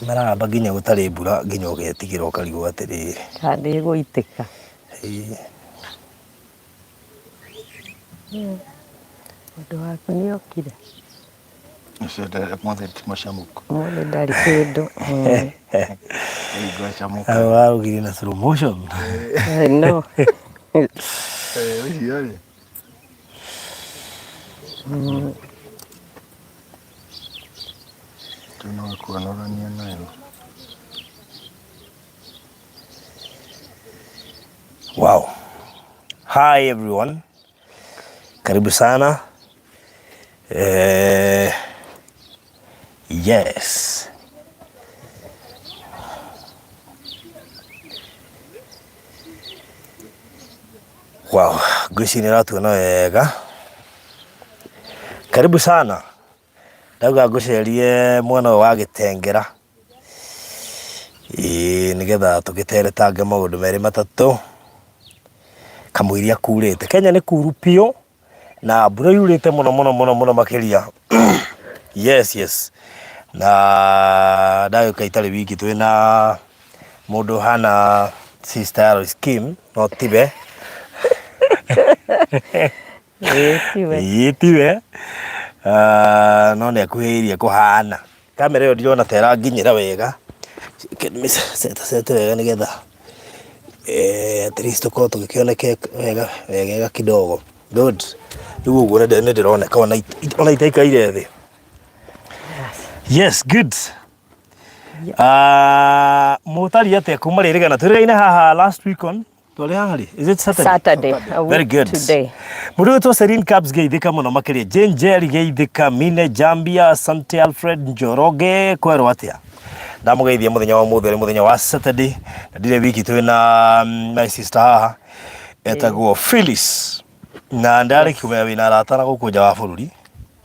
Mararamba nginya gũtarĩ mbura nginya ũgetigĩra ũkarigwo atĩrĩrĩ. Kana ĩgũitĩka. Ĩĩ. Mũndũ waku nĩ okire? Ũcio ũmũthĩ ti mũcamũku. Ũmũthĩ ndarĩ kĩndũ. Hingo acamũka. Warugire na slow motion. I know. Ũcio rĩ. Rĩu no kuonorania nayo. Wow. Hi everyone. Karibu sana. Yes. Wow, ngwĩciria nĩ ũratuona wega. Karibu sana. Ndauga ngũcerie mwena ũyũ wa Gĩtengera, ĩĩ nĩgetha tũgĩteretange maũndũ merĩ matatũ, kamũiria kurĩte. Kenya nĩ kuru biũ, na mbura yurĩte mũno mũno mũno mũno makĩria. Yes yes. Na ndagĩũka itarĩ wiki twĩna mũndũ ũhana sister Alois Kim, no tiwe. Ĩĩ tiwe. Ĩĩ tiwe. Ah, no nĩ akuhĩrĩirie kũhana. Kamera ĩyo ndirona ta ĩranginyĩra wega. Seta wega nĩgetha eh, at least tũkorwo tũgĩkĩoneke wega wegega kidogo. Good. Rĩu ũguo nĩ ndĩroneka ona itaikaire thĩ. Yes, good. Ah, mũtariĩ atĩa kuma rĩrĩgana twĩrĩgaine haha last week on Twarĩ haha rĩ? Is it Saturday? Saturday. A week Very good. Today. Mũndũ wĩtwo Celine Cubs geithĩka mũno makĩria. Jane Jerry geithĩka, Mine Jambia, Asante Alfred Njoroge kwerwo atĩa? Ndamũgeithia mũthenya wa ũmũthĩ ũrĩ mũthenya wa Saturday. Na ndirĩ wiki twĩna my sister haha etagwo Phyllis. Na ndarĩ kũmenya wĩna arata na gũkũ nja wa bũrũri.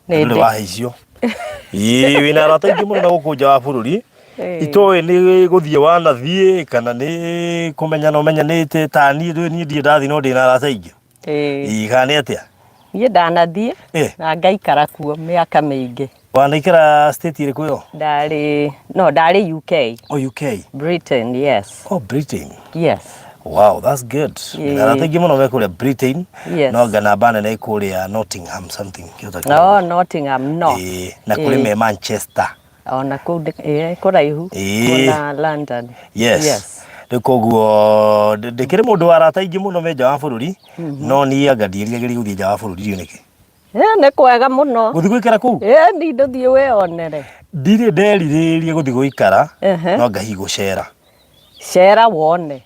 Nĩ Ndũrĩ ndĩ. wahecio. Ĩĩ wĩna arata aingĩ mũno na gũkũ nja wa bũrũri. Ĩĩ. Itoĩ nĩ gũthiĩ wanathiĩ kana nĩ kũmenyana ũmenyanĩte ta niĩ ndũĩ niĩ ndirĩ ndathiĩ no ndĩna arata aingĩ. Ĩĩ. Ĩĩ kana nĩ atĩa? Niĩ ndanathiĩ Eh. na ngaikara kuo mĩaka mĩingĩ. Wanaikara state ĩrĩkũ ĩyo? Ndarĩ no ndarĩ UK. Oh UK. Britain, yes. Oh Britain. Yes. Wow, that's good. Ĩĩ. Ndĩna arata aingĩ mũno me kũrĩa Britain. Yes. No namba nene ĩ kũrĩa Nottingham something. Kĩhota No, Nottingham North. Ĩĩ, na kũrĩ Ĩĩ. me Manchester. Ona kũu ĩĩ, kũraihu. Ĩĩ. Kuna London. Yes. Yes. Rĩu koguo ndĩkĩrĩ mũndũ wa arata aingĩ mũno me nja wa bũrũri, no niĩ anga ndiĩriragĩria gũthiĩ nja wa bũrũri ndiũĩ nĩkĩ. Ĩĩ, nĩ kwega mũno. Gũthiĩ gũikara kũu? Ĩĩ, ni ndũthiĩ wĩyonere. Ndirĩ nderirĩria gũthiĩ gũikara, Ehe. no anga hihi gũcera. Cera wone.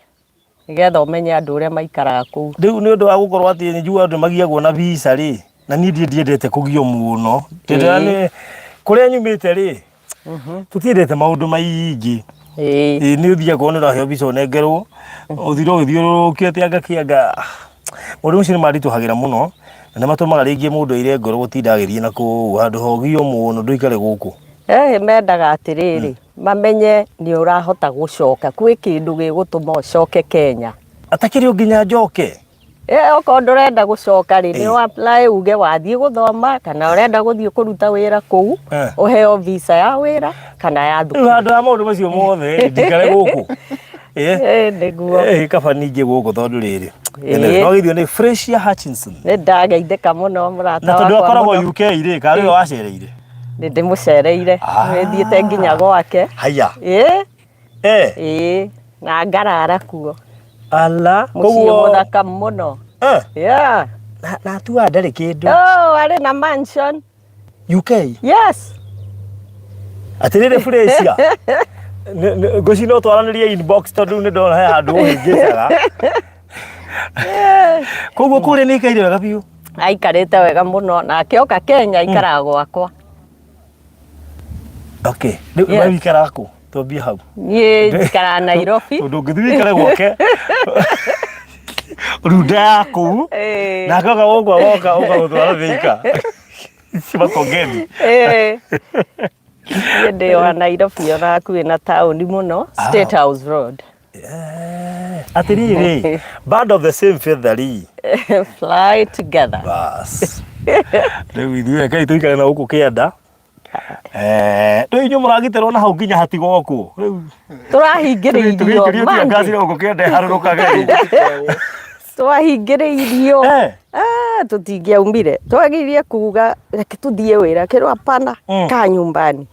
Nĩgetha ũmenye andũ ũrĩa maikaraga kũu. Rĩu nĩ ũndũ wa gũkorwo atĩ nĩ njiguaga andũ magiagwo na visa rĩ, na niĩ ndirĩ ndiendete kũgio mũno. Ndĩrona nĩ kũrĩa nyumĩte rĩ, tũtiendete maũndũ maingĩ. Ĩĩ nĩ ũthiaga ũkona nĩ ũraheo visa ũnengerwo, ũthire ũgĩthiũrũrũkio atĩ anga kĩanga. Maũndũ macio nĩ manditũhagĩra mũno, na nĩ matũmaga rĩngĩ mũndũ aire ngoro gũtinda agĩthiĩ na kũu handũ ha ũgio mũno ndũikare gũkũ. Ĩĩ mendaga atĩrĩrĩ, mamenye nĩ ũrahota gũcoka, kwĩ kĩndũ gĩgũtũma ũcoke Kenya. Atakĩrĩ o nginya njoke? Ĩ okorwo ndũrenda gũcoka rĩ, nĩ Ĩ. ũ apply uge wathiĩ gũthoma kana ũrenda gũthiĩ kũruta wĩra kũu, Eh. ũheo visa ya wĩra kana ya Rĩu thukuru. handũ ha maũndũ macio mothe rĩ, ndikare gũkũ. Ĩ. Ĩ nĩguo. Ĩ, kaba ningĩ gũkũ tondũ rĩrĩ. Ĩ. No gĩthio nĩ Fresia Hutchinson. Nĩ ndageithĩka mũno mũrata Na tondũ wakwa akoragwo mũno. UK rĩ, karĩ we wacereire? Nĩ ndĩmũcereire, Ah. nĩ thiĩte nginya gwake. Haya. Ĩ. Eh. Ĩĩ, na ngarara kuo. Ala, Mũciĩ koguo mũthaka mũno. Eh. Yeah. Na atua ndarĩ kĩndũ. Oh, arĩ na mansion. UK? Yes. Atĩrĩrĩ Fresia. Ngũci no twaranĩrie inbox tondũ rĩu nĩ ndona he handũ ũhĩngĩcaga. Koguo kũrĩa nĩ ikaire wega biũ. Aikarĩte wega mũno na akĩoka Kenya aikaraga gwakwa. Okay. Rĩu Yes. we wĩikaraga kũ? Twambie hau. Niĩ njikaraga Nairobi. Tondũ ũngĩthiĩ wĩikare gwake runda ya kũu Ĩĩ. nake oka gũkũ agoka ũkamũtwara Thika. Makongeni. Ĩĩ. Niĩ ndĩ wa Nairobi ona hakuhĩ na taũni mũno, State House Road. Atĩrĩrĩ, bird of the same feather rĩ. Fly together. Bas. Rĩu ithuĩ rekei tũikare na gũkũ kĩanda. Eh, rĩu inyuĩ mũragitĩrwo na hau nginya hatigokwo rĩu Tũrahingĩrĩirio. tũgĩikĩrio Monday. ngasi gũkũ kĩende harũrũkage Twahingĩrĩirio. Eh. Ah, tũtingĩaumire. Twagiririe kuga reke tũthiĩ wĩra kĩrwo hapana kaa nyumbani.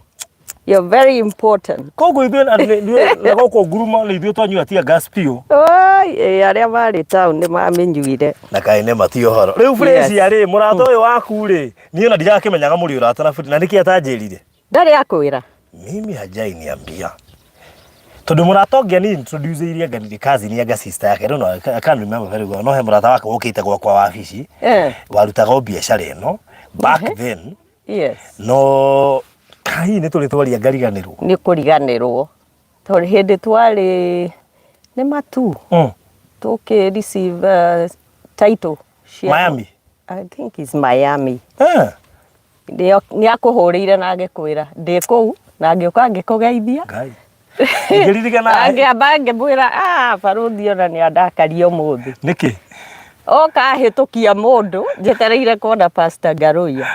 You're very important. Koguo ithuĩ na ithuĩ- na gũkũ nguruma nĩ ithuĩ twanyua tear gas biũ. Oi, ĩ, arĩa marĩ town nĩ mamĩnyuire. Na kaĩ nĩ mati ũhoro. Rĩu Fresia rĩ, mũrata ũyũ waku rĩ, niĩ ona ndirakĩmenyaga mũrĩ ũrata na Frida, na nĩkĩ atanjĩrire? Ndarĩ akwĩra. Mimi hajai niambia. Tondũ mũrata ũngĩ ani introduce iria anga nĩ cousin anga sister yake. I don't know, I can't remember very well. No he mũrata wake wokĩte gwakwa wabici. Warutaga o biacara ĩno back then. Yes. No kahi nĩ tũrĩ twaria ngariganĩrwo. Nĩ kũriganĩrwo. Tondũ hĩndĩ twarĩ nĩ matu tũkĩ receive title cia Miami. I think it's Miami. Eh. Nĩ akũhũrĩire na agĩkwĩra ndĩ kũu na ngĩũka ngĩkũgeithia. Ngai. Ngĩririkana Ngĩamba ngĩmwĩra ah barũthi ona nĩ andakaria ũmũthĩ. Nĩkĩ? Oka ahĩtũkia mũndũ njetereire kuona Pastor Ngaruiya.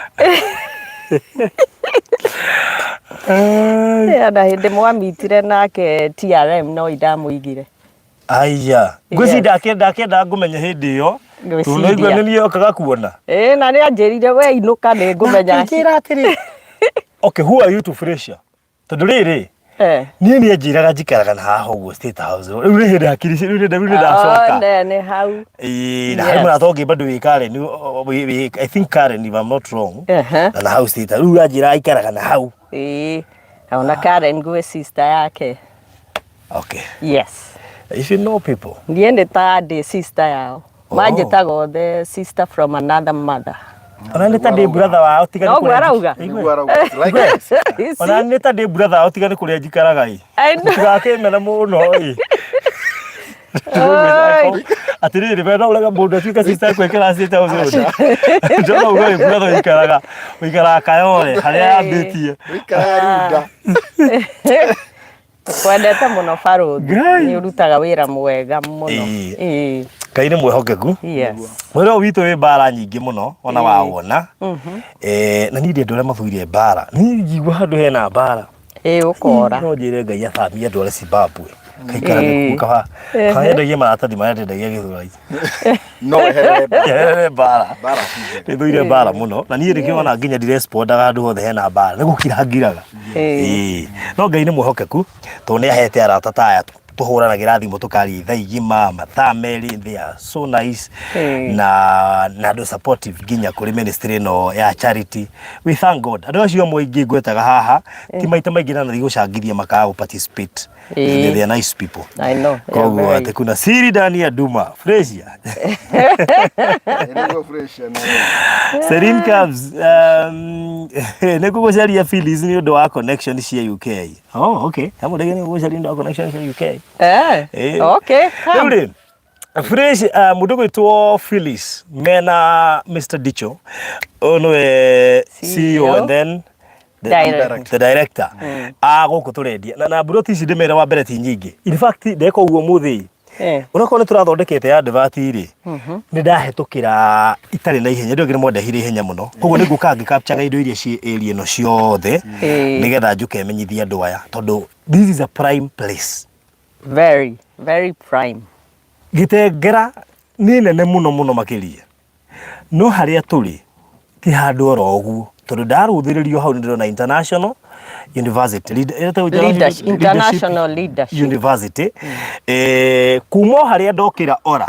Na hĩndĩ mwamitire nake TRM no indamũigire. Aya. Ngwĩciria ndakĩenda ngũmenye hĩndĩ ĩyo. Ngwĩciria. Tondũ naigua nĩ niĩ okaga kuona. Ĩĩ na nĩ anjĩrire we inũka nĩ ngũmenya. Akĩnjĩra atĩrĩ. Okay, who are you to Frasier? Tondũ rĩrĩ niĩ nĩ anjĩraga njikaraga na haha ũguo State House. Rĩu nĩ hĩndĩ hakiri rĩu nĩ rĩu nĩ ndacoka. Oh, nĩ hau. Ĩĩ, na harĩ mũrata ũngĩ bado wĩ Karen, I think Karen if I'm not wrong. Na na hau State House. Rĩu anjĩra aikaraga na hau. Ĩĩ. Ona Karen gwĩ sister yake. Okay. Yes. If you know people. Niĩ nĩ ta ndĩ sister yao. Manjĩtaga othe sister from another mother. Ona nĩ ta ndĩ brother wao tiga nĩ Noguo kũrĩa arauga. Nĩguo arauga. Like You Ona see? nĩ ta ndĩ brother wao tiga nĩ kũrĩa njikaraga ĩ. I know. Mũtigakĩmene mũno ĩ. Oi. Atĩrĩrĩ, we no ũrega mũndũ atuĩke sister gwĩkĩra State House ũndũ. Ndona uga wĩ brother ũikaraga ũikaraga Kayole harĩa yambĩtie. Wĩikaraga Runda. Twendete mũno barũthi. Ngai. Nĩ ũrutaga wĩra mwega mũno. Ĩĩ. Ĩĩ. Ngai nĩ mwĩhokeku. Yes. Mwĩrĩ ũyũ witũ wĩ mbara nyingĩ mũno ona wawona. Eh, na niĩ ndĩ andũ arĩa mathũire mbara. Niĩ ingĩigua handũ hena mbara. Ĩĩ ũkora. No njĩre Ngai athamie andũ arĩa Zimbabwe. Kaikara Ĩĩ. kuo kaba. Kaendagie maratathi marĩa ndendagia Gĩthũrai. No weherere mbara. Njeherere mbara. Mbara ti njega. Nĩ thũire mbara mũno. Na niĩ nĩkĩo ona nginya ndirespondaga handũ hothe hena mbara. Nĩ gũkira ngiraga. Ĩĩ. Ĩĩ. No Ngai nĩ mwĩhokeku tondũ nĩ ahete arata ta aya tũhũranagĩra thimũ tũkaria ithaa igima mathaa merĩ they are so nice Ĩĩ. na andũ supportive nginya kũrĩ ministry ĩno ya charity we thank God andũ acio amwe aingĩ ngwetaga haha ti maita maingĩ nanathiĩ gũcangithia makaga gũ participate Ĩĩ. they are nice people I know. They are koguo very- atĩ kuna siri ndani ya nduma Frasier Nĩguo fresh na Serene Cubs nĩ ngũgũcaria Phyllis nĩ ũndũ wa connection cia UK oh okay hamwe ndege nĩ ngũgũcaria nĩ ũndũ wa connection cia UK Eh. Eh. Okay. Rĩu Come. rĩ Fresh mũndũ gwĩtwo Phyllis mena Mr Dicho ũyũ nĩwe CEO and then the Director. the director a gũkũ tũrendia na mburoti ici ndĩmere wa mbere ti nyingĩ in fact ndeka ũguo mũthĩ Eh. onakorwo nĩ tũrathondekete advert rĩ nĩ ndahĩtũkĩra itarĩ na ihenya ndĩo mwandehire ihenya mũno koguo nĩ ngũka ngĩkapchaga indo iria ciĩ area ĩno ciothe Eh. nĩgetha njũke menyithie andũ aya tondũ this is a prime place Very, very prime. Gĩtengera nĩ nene mũno mũno makĩria no harĩa tũrĩ ti handũ oro ũguo tondũ ndarũthĩrĩrio hau nĩ ndĩrona International University ĩtagwo Leadership, International Leadership. University eh, kuma o harĩa ndokĩra ora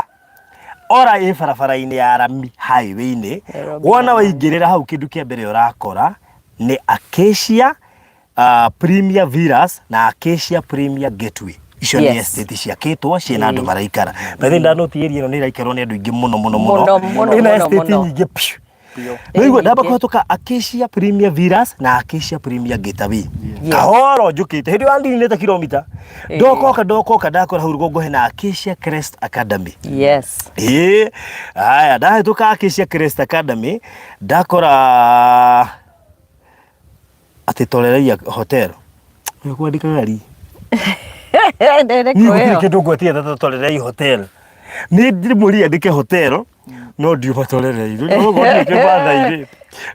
ora ĩ barabara-inĩ ya rami highway-inĩ Nairobi wona waingĩrĩra hau kĩndũ kĩa mbere ũrakora nĩ Acacia Premier Villas na Acacia Premier Gateway icio nĩ Yes. estate ciakĩtwo ciĩna andũ maraikara by the way ndanoti area ĩno nĩ ĩraikarwo nĩ andũ aingĩ mũno mũno mũno Mũno, mũno, ĩna mũno, estate mũno. nyingĩ piũ Biũ. Nĩigua ndamba Nyingĩ. kũhetũka Acacia Premier Villas na Acacia Premier Gateway Yes. kahoro njũkĩte hĩndĩ ĩyo andininĩte kilomita Ĩĩ. ndokoka ndokoka ndakora hau rũgongo hena Acacia Crest Academy Yes. ĩĩ haya ndahĩtũka Acacia Crest Academy ndakora atĩ Torereia Hotel ũyũ kwandĩkaga ri Ndĩrĩ niĩ gũtirĩ kwĩyo. kĩndũ ngwetie ta Torereia Hotel nĩ ndĩmũrie andĩke hotel No ndiuma Tolerei. Rĩu ũguo ndiũĩ Kĩmathai-rĩ.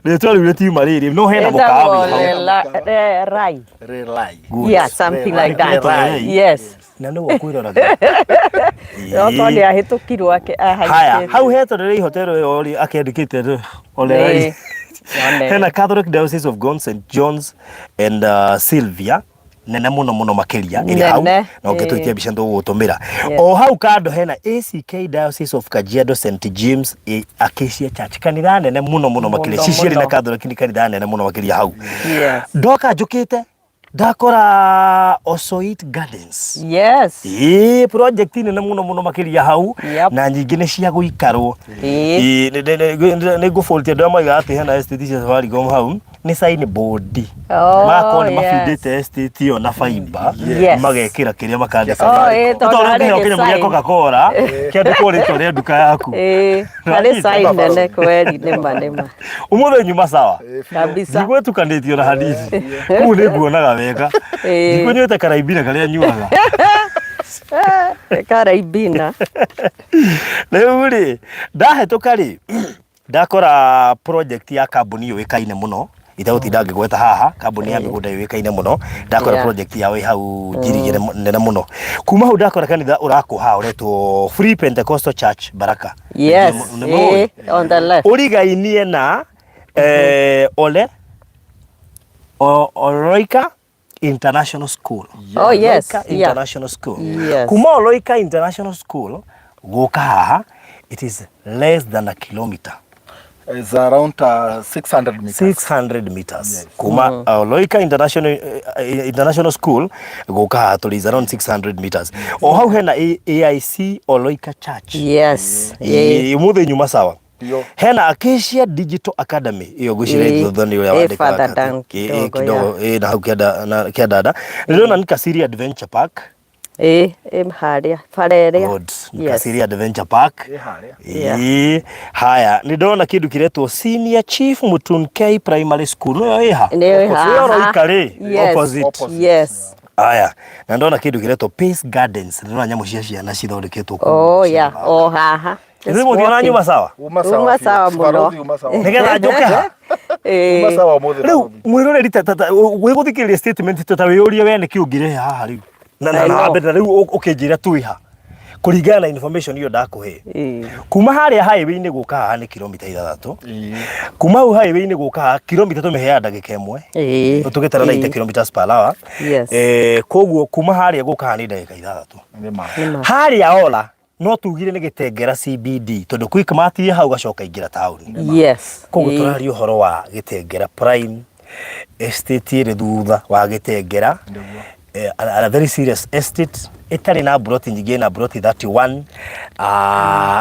Rĩtwa rĩu rĩtiuma rĩrĩ, no hena mũkawa Ĩtagwo wĩ hau. Lerai. Relai. Good. Yeah, something like that. Relai. Yes. Na nĩwe ũkwĩroraga. No tondũ nĩ ahĩtũkirwo Haya, ahanyũkĩte. hau he Tolerei hotel ĩyo rĩ akĩandĩkĩte Olerai. Ĩĩ. One. Hena Catholic Diocese of Gond St John's and Sylvia nene muno muno makiria ĩrĩ hau Nene, na ũngĩtũikia ĩĩ. mbica tũgũgũtũmĩra Yes. o hau kando hena ACK Diocese of Kajiado St James Acacia Church kanitha nene muno muno makiria Mũno, ciciarĩ na mũno. Catholic nĩ kanitha nene muno makiria hau Yes. ndoka njũkĩte ndakora Osoit Gardens. Yes. Ĩĩ project nene muno muno makiria hau Yep. na nyingĩ nĩ cia gũikarwo. Ĩĩ. Ĩĩ, nĩ ngũbũrtia andũ arĩa moigaga atĩ hena estate cia Safaricom hau nĩ sign board. Oh, Magakorwo nĩ yes. mabindĩte estate ĩyo na fiber Yes. magekĩra kĩrĩa makandĩka. Oh, ĩĩ, tondũ Tondũ harĩ ũngĩheo kĩnyamũ gĩa gĩsign. Coca-Cola kĩandĩkwo rĩtwa rĩa nduka yaku. Ĩĩ, harĩ sign nene kweli nĩma nĩma. Ũmũthĩ nyuma sawa. Kabisa. Ndigwĩtukanĩtio na hanini. Kũu nĩ nguonaga wega. Ĩĩ. Ndikũnyuĩte karaimbina karĩa nyuaga. Karaimbina. Rĩu rĩ, ndahĩtũka rĩ, ndakora project ya kambuni yũĩkaine mũno itegũtinda ngĩgweta haha kambuni ya mĩgũnda yũĩkaine mũno ndakora project yao ĩ hau njirigĩre nene mũno kuma hau ndakora kanitha ũrakwo haha ũretwo Free Pentecostal Church Baraka. Yes. Nĩ mũĩ? Ĩĩ, on the left. Ũrigainie na Ole Oloika International School. Oh, yes. Oloika International School. Yes. Kuma Oloika International School gũka haha it is less than a kilometer. It's around 600 meters. 600 meters. Kuma Oloika International School gũka haha tũrĩ is around 600 meters. O hau hena AIC Oloika Church. Yes. Ĩĩ. Ĩĩ, ũmũthĩ nyuma sawa. Ndio. Hena Acacia Digital Academy ĩyo ngwĩciria Ĩĩ. thutha nĩ ũrĩa Ĩĩ, wandĩkaga further down kidogo, kidogo ĩĩ, na hau kĩanda na kĩandanda ndĩrona nĩ Kasiri Adventure Park. Ĩĩ, ĩ harĩa bara ĩrĩa. Good. Nĩ Yes. Kasiri Adventure Park. Ĩ harĩa. Yeah. Ĩĩ, haya nĩ ndona kĩndũ kĩretwo Senior Chief Mutunkei Primary School nĩyo ĩha Nĩyo ĩ haha. Ĩyo Oloika rĩ Yes. opposite. Opposite. Yes. Haya na ndona kĩndũ kĩretwo Pace Gardens ndĩrona nyamũ cia ciana cithondeketwo kũu Oh, cia yeah. gũthaka. O haha. Just Ithuĩ mũthiĩ na walking. nyuma sawa Uma sawa. Uma biũ. sawa mũno. Barothi uma sawa. nĩgetha njũke ha Ĩĩ. Uma sawa ũmũthĩ rĩu barothi. mwĩroreri wĩgũthikĩrĩria statement ta wĩyũrie we nĩkĩ ũngĩrehe haha rĩu na na I na know. wambe na rĩu ũkĩnjĩra twĩ ha kũringana na information ĩyo ndakũhe. Ĩĩ. Kuma harĩa highway-inĩ gũka haha nĩ kilomita 6. Ĩĩ. Kuma hau highway-inĩ gũka haha kilomita tũmĩheaga ndagĩka ĩmwe. Ĩĩ. Tũgĩtara 90 kilometers per hour. Yes. Koguo kuma harĩa gũka haha nĩ ndagĩka 6. Nĩ ma. Nĩ ma. Harĩa Ola no tugire nĩ Gĩtengera CBD tondũ Quickmart ĩ hau gacoka ingĩra taũni. Yes. Koguo Ĩĩ. tũraria ũhoro wa Gĩtengera Prime Estate ĩrĩ thutha wa Gĩtengera. Nĩguo. A very serious estate ĩtarĩ na mburoti nyingĩ na mburoti 31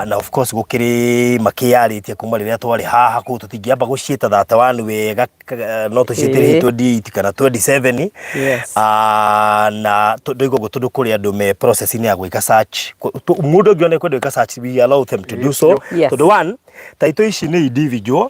na of course gũkĩrĩ makĩyarĩtie kuma rĩrĩa twarĩ haha kũu tũtingĩamba gũciĩta 31 wega no tũciĩtĩrĩte 28 kana 27. Yes. Na ndoiga ũguo tondũ kũrĩ andũ me process-inĩ ya gwĩka search. Mũndũ ũngĩona kwenda gwĩka search we allow them to do so. Yes. Tondũ one title ici nĩ individual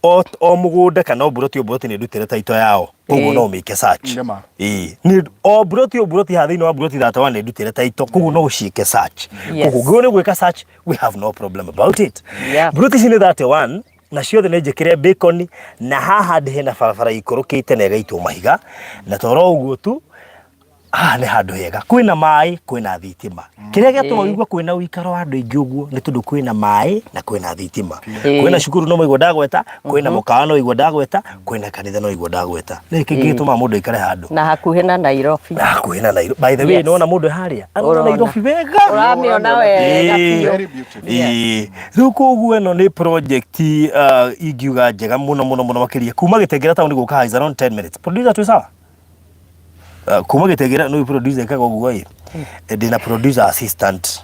o mũgũnda kana o mburoti o mburoti nĩ ndutĩre title yao koguo Ĩĩ. no ũmĩke search. Nĩ ma. Ĩĩ. Nĩ o mburoti o mburoti haha thĩinĩ wa mburoti 31 nĩ ndutĩre title koguo no ũciĩke search. Yes. Koguo ũngĩkorwo nĩ gwĩka search we have no problem about it. Yeah. Mburoti ici nĩ 31 na ciothe nĩ njĩkĩre bacon na haha ndĩ hena barabara ikũrũkĩte na ĩgaitwo mahiga na toro ũguo tu haha nĩ handũ hega kwĩna maĩ kwĩna thitima kĩrĩa gĩatũma Ĩĩ. ũigue kwĩna ũikaro wa andũ aingĩ ũguo nĩ tondũ kwĩna maĩ na kwĩna thitima Ĩĩ. kwĩna cukuru no maigua ndagweta kwĩna mũkawa no igua ndagweta kwĩna kanitha no igua ndagweta nĩ kĩ gĩtũmaga mũndũ aikare handũ Na hakuhĩ na Nairobi. Na hakuhĩ na Nairobi by the way Yes. nĩwona mũndũ harĩa arona Ũrona. Nairobi wega Ũramĩona wega Ĩĩ. biũ. Very beautiful. Ĩĩ. Rĩu koguo ĩno nĩ project ingiuga njega mũno mũno mũno makĩria kuma Gĩtengera taũni gũka haha is around 10 minutes. Producer twĩ sawa? Kuma Gĩtengera nĩ producer ĩkaga ũguo ĩ ndĩna producer assistant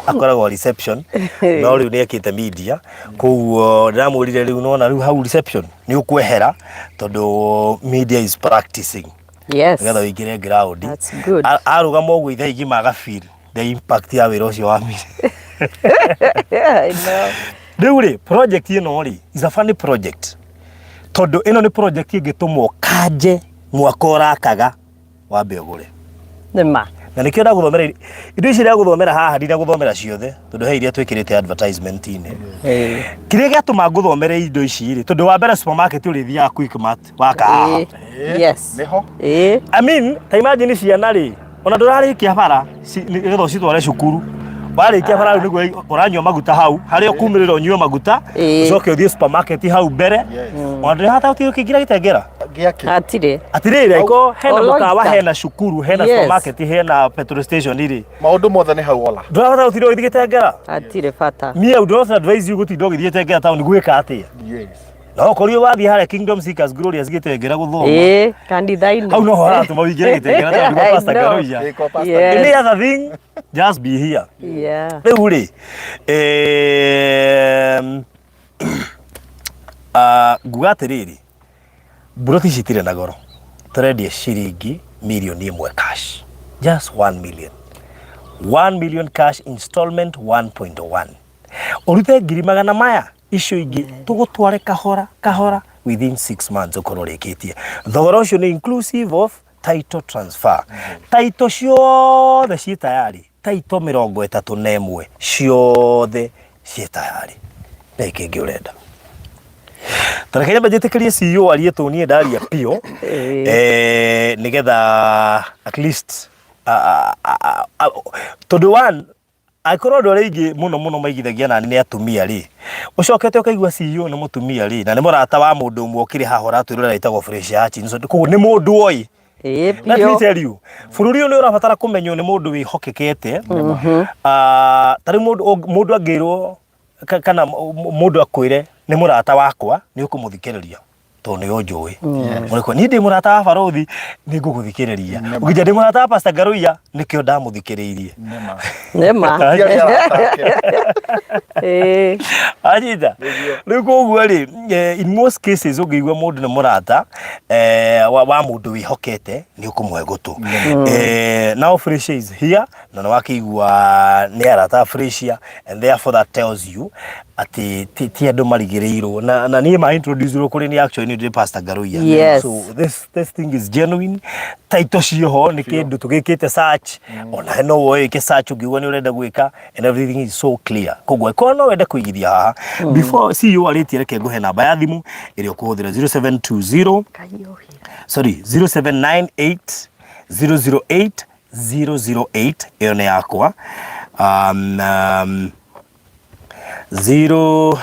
akoragwo reception no rĩu nĩ ekĩte media koguo ndĩramwĩrire rĩu nona rĩu hau reception nĩ ũkwehera tondũ media is practicing Yes. nĩgetha ũingĩre ground. That's good. Arũgama ũguo ithaa igima aga feel the impact ya wĩra ũcio wa media. I know. Rĩu rĩ project ĩno rĩ is a funny project tondũ ĩno nĩ project ĩngĩtũmwo kanje mwaka ũrakaga wambe ũgũre Nĩ ma. Na nĩkĩo ndagũthomera indo ici ndagũthomera haha, ndinagũthomera ciothe tondũ he iria twĩkĩrĩte advertisement-inĩ. Kĩrĩa gĩatũma ngũthomere indo ici rĩ, tondũ wa mbere supermarket ũrĩthiaga Quickmart waka haha. Nĩho. I mean, ta imagine ciana rĩ, ona ndũrarĩkia bara nĩgetha ũcitware cukuru, warĩkia bara rĩu nĩguo ũranyua maguta hau harĩa ũkumĩrĩra ũnyue maguta, ũcoke ũthiĩ supermarket hau mbere. Ona ndũrĩ hata ũtige ũkĩingĩra Gĩtengera. Gĩake. Hatirĩ. Atirĩrĩ, angĩkorwo hena Oloita. mũkawa, hena cukuru, hena supermarket, hena petrol station rĩ, Maũndũ mothe nĩ hau ola. Ndũrabatara gũtinda ũgĩthiĩ Gĩtengera. Hatirĩ bata. Me, I would not advise you gũtinda ũgĩthiĩ Gĩtengera town gwĩka atĩa. No okorwo wathiĩ harĩa Kingdom Seekers Glorious Gĩtengera gũthoma, Ĩĩ, kanitha-inĩ. Hau noho haratũma ũingĩre Gĩtengera town kwa I Pastor know. Ngaruiya. Ĩĩ, kwa Pastor. Any other thing, just be here. Rĩu rĩ, nguga atĩrĩrĩ, mburoti ici itirĩ na goro, tũrendia ciringi mirioni 1 cash, just 1 million, 1 million cash, installment 1.1, ũrute ngiri magana maya, icio ingĩ tũgũtware kahora kahora, within 6 months ũkorwo ũrĩkĩtie. Thogora ũcio nĩ inclusive of title transfer. Title ciothe ciĩ tayari, title 31 ciothe ciĩ tayari. Nĩ kĩngĩ ũrenda? Tareke nyambe njĩtĩkĩrie CEO arie, tũ niĩ ndaria piũ, nĩgetha at least tondũ one angĩkorwo andũ arĩa aingĩ mũno mũno maigithagia nani nĩ atumia rĩ, ũcokete ũkaigua CEO nĩ mũtumia rĩ, na nĩ mũrata wa mũndũ ũmwe ũkĩrĩ haha ũratwĩrorera ĩtagwo Fresh Hutchinson, koguo nĩ mũndũ oĩ. Let me tell you, bũrũri ũyũ nĩ ũrabatara kũmenywo nĩ mũndũ wĩhokekete. Ta rĩu mũndũ angĩrwo kana mũndũ akwĩre nĩ mũrata wakwa, nĩ ũkũmũthikĩrĩria tondũ nĩ ũnjũĩ. Mũrĩkwa niĩ ndĩ mũrata wa barothi, nĩ ngũgũthikĩrĩria. Ũngĩnjĩra ndĩ mũrata wa Pastor Ngaruiya, nĩkĩo ndamũthikĩrĩirie. Nĩma. Nĩma. Ti arĩa arata ake. Anyita rĩu koguo rĩ, in most cases ũngĩigua mũndũ nĩ mũrata wa mũndũ wĩhokete, nĩ ũkũmũhe gũtũ. Now Freshia is here, na nĩ wakĩigua nĩ arata a Freshia, and therefore that tells you atĩ ti andũ marigĩrĩirwo na niĩ ma introduce irwo kũrĩ ni actually nĩ ndĩ Pastor Ngaruiya. So this thing is genuine. Title ciĩho, nĩ kĩndũ tũgĩkĩte search, ona no woe ĩke search ũngĩigua nĩ ũrenda gwĩka, and everything is so clear. Koguo ĩkorwo no wende kũigithia haha, before CEO arĩtie, reke ngũhe namba ya thimũ ĩrĩa ũkũhũthĩra, 0720, sorry, 0798 008 008. Ĩyo nĩ yakwa. 0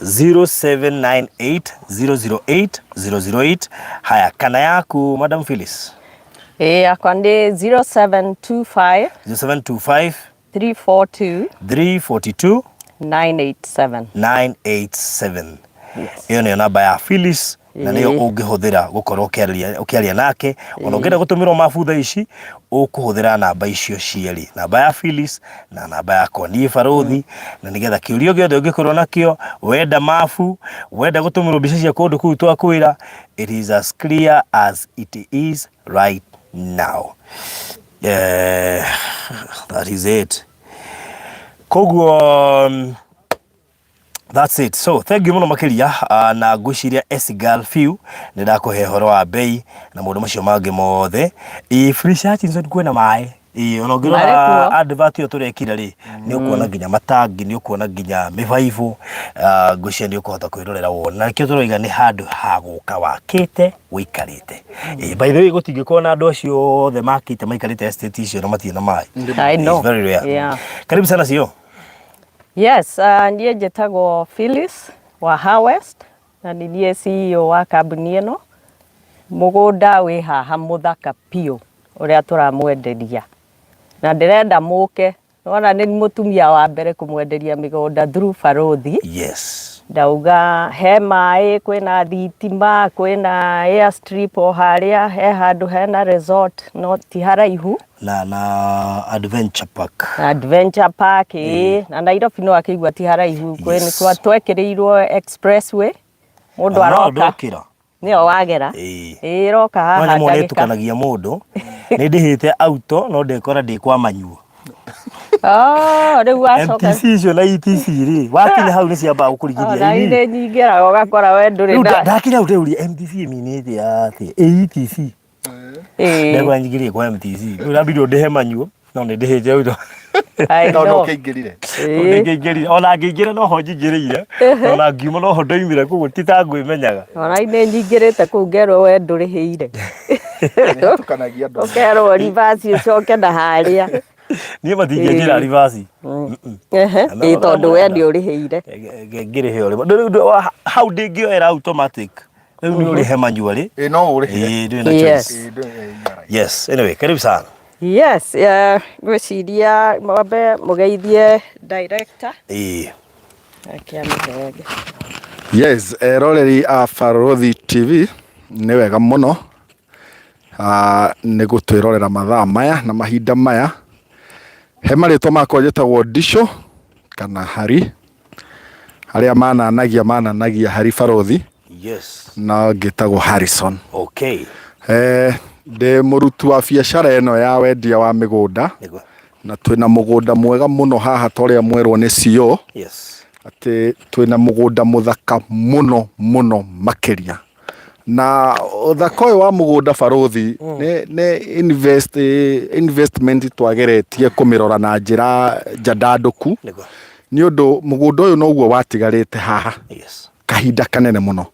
0798 008 008. Haya, kana yaku, Madam Phyllis? Ĩĩ, yakwa nĩ 0725 0725 342 342 987. 987. Ĩyo nĩyo namba ya Phyllis na nĩyo ũngĩhũthĩra gũkorwo ũkĩaria nake. Ona ũngĩenda gũtũmĩrwo mabu thaa ici, ũkũhũthĩra namba icio cierĩ, namba ya Phyllis na namba yakwa niĩ barothi, na nĩgetha kĩũria gĩothe ũngĩkorwo nakĩo, wenda mabu, wenda gũtũmĩrwo mbica cia kũndũ kũu twakwĩra, it is as clear as it is right now. That is it. Koguo that's it. So thank you mũno makĩria, na ngwĩciria Esigal Few nĩ ndakũhe ũhoro wa bei na maũndũ macio mangĩ mothe. Ĩ Free Hutchinson kwĩna maĩ. Ĩ ona ũngĩrora Marĩ kuo. advert ĩyo tũrekire rĩ, nĩ ũkuona nginya matangi, nĩ ũkuona nginya mĩbaibũ. Ngwĩciria nĩ ũkũhota kwĩrorera wone, na nĩkĩo tũroiga nĩ handũ ha gũka wakĩte ũikarĩte. Ĩ, by the way, gũtingĩkorwo na andũ acio othe makĩte maikarĩte estate icio na matirĩ na maĩ. I know. It's very rare. Karibu sana, CEO. Yes, niĩ njĩtagwo Phyllis wa Harvest na nĩ niĩ CEO wa kambuni ĩno. Mũgũnda wĩ haha mũthaka biũ ũrĩa tũramwenderia, na ndĩrenda mũke. Nĩwona nĩ mũtumia wa mbere kũmwenderia mĩgũnda through barothi. Ndauga he maĩ, kwĩna thitima, kwĩna airstrip o harĩa, he handũ hena resort no ti haraihu. Na adventure park. Adventure park, ĩĩ. Na Nairobi no akĩigua ti haraihu, kwĩ twekĩrĩirwo expressway, mũndũ Na no aroka ndokĩra. Nĩyo wagera. Ĩĩ. Ĩĩ, ĩroka haha No nyamũ nĩ ndagĩka. ĩtukanagia mũndũ. Nĩ ndĩhĩte auto no ndekora ndĩ kwa manyuo. Oh, rĩu wacoka. MTC icio na ETC rĩ, wakinya hau nĩ ciambaga gũkũrigithia. Ona Ĩni. irĩ nyingĩraga ũgakora we ndũrĩ Rĩu na ndakinya hau ndĩũria MTC ĩminĩte atĩa? Ĩ ETC. Ĩĩ. Ndegwa nyingĩrie kwa MTC. Rĩu ndambire ndĩhe manyuo no nĩ ndĩhĩte rĩu. I No no know. kĩingĩrire. Ĩĩ. Ndĩngĩingĩrire ona ngĩingĩra noho njingĩrĩire ona ngiuma noho ndoimire koguo ti ta ngwĩmenyaga. Ona nĩ nyingĩrĩte kũu ngerwo we ndũrĩhĩire. Nĩhatukanagia andũ. Ũkerwo reverse ũcoke na harĩa. Niĩ matingĩnjĩra reverse. Ehe, ĩĩ tondũ we nĩ ũrĩhĩire. Ngĩrĩhe o rĩmwe. Rĩu rĩu hau ndĩngĩoera automatic. Rĩu nĩ ũrĩhe manually. Ĩĩ no ũrĩhire. Ĩĩ ndũrĩ na Yes. choice. Ĩĩ ndũrĩ, ĩĩ, you are right. Yes, anyway, karibu sana. Yes, ngwĩciria mwambe mũgeithie director. Ĩĩ. Reke amũhenge. Yes, eroreri a Barũthi TV nĩ wega mũno nĩ gũtwĩrorera mathaa maya na mahinda maya. He marĩtwa makwa njĩtagwo Ndicũ kana Hari, arĩa mananagia mananagia Hari Barũthi. Yes. Na ngĩtagwo Harrison. Okay. Eh, ndĩ mũruti wa biacara ĩno ya wendia wa mĩgũnda. Nĩguo. Na twĩna mũgũnda mwega mũno haha ta ũrĩa mwerwo nĩ CEO. Yes. Atĩ twĩna mũgũnda mũthaka mũno mũno makĩria. Na ũthaka ũyũ wa mũgũnda barũthi nĩ, nĩ invest, investment twageretie kũmĩrora na njĩra njandandũku. Nĩguo. Nĩ ũndũ mũgũnda ũyũ noguo watigarĩte haha. Yes. Kahinda kanene mũno.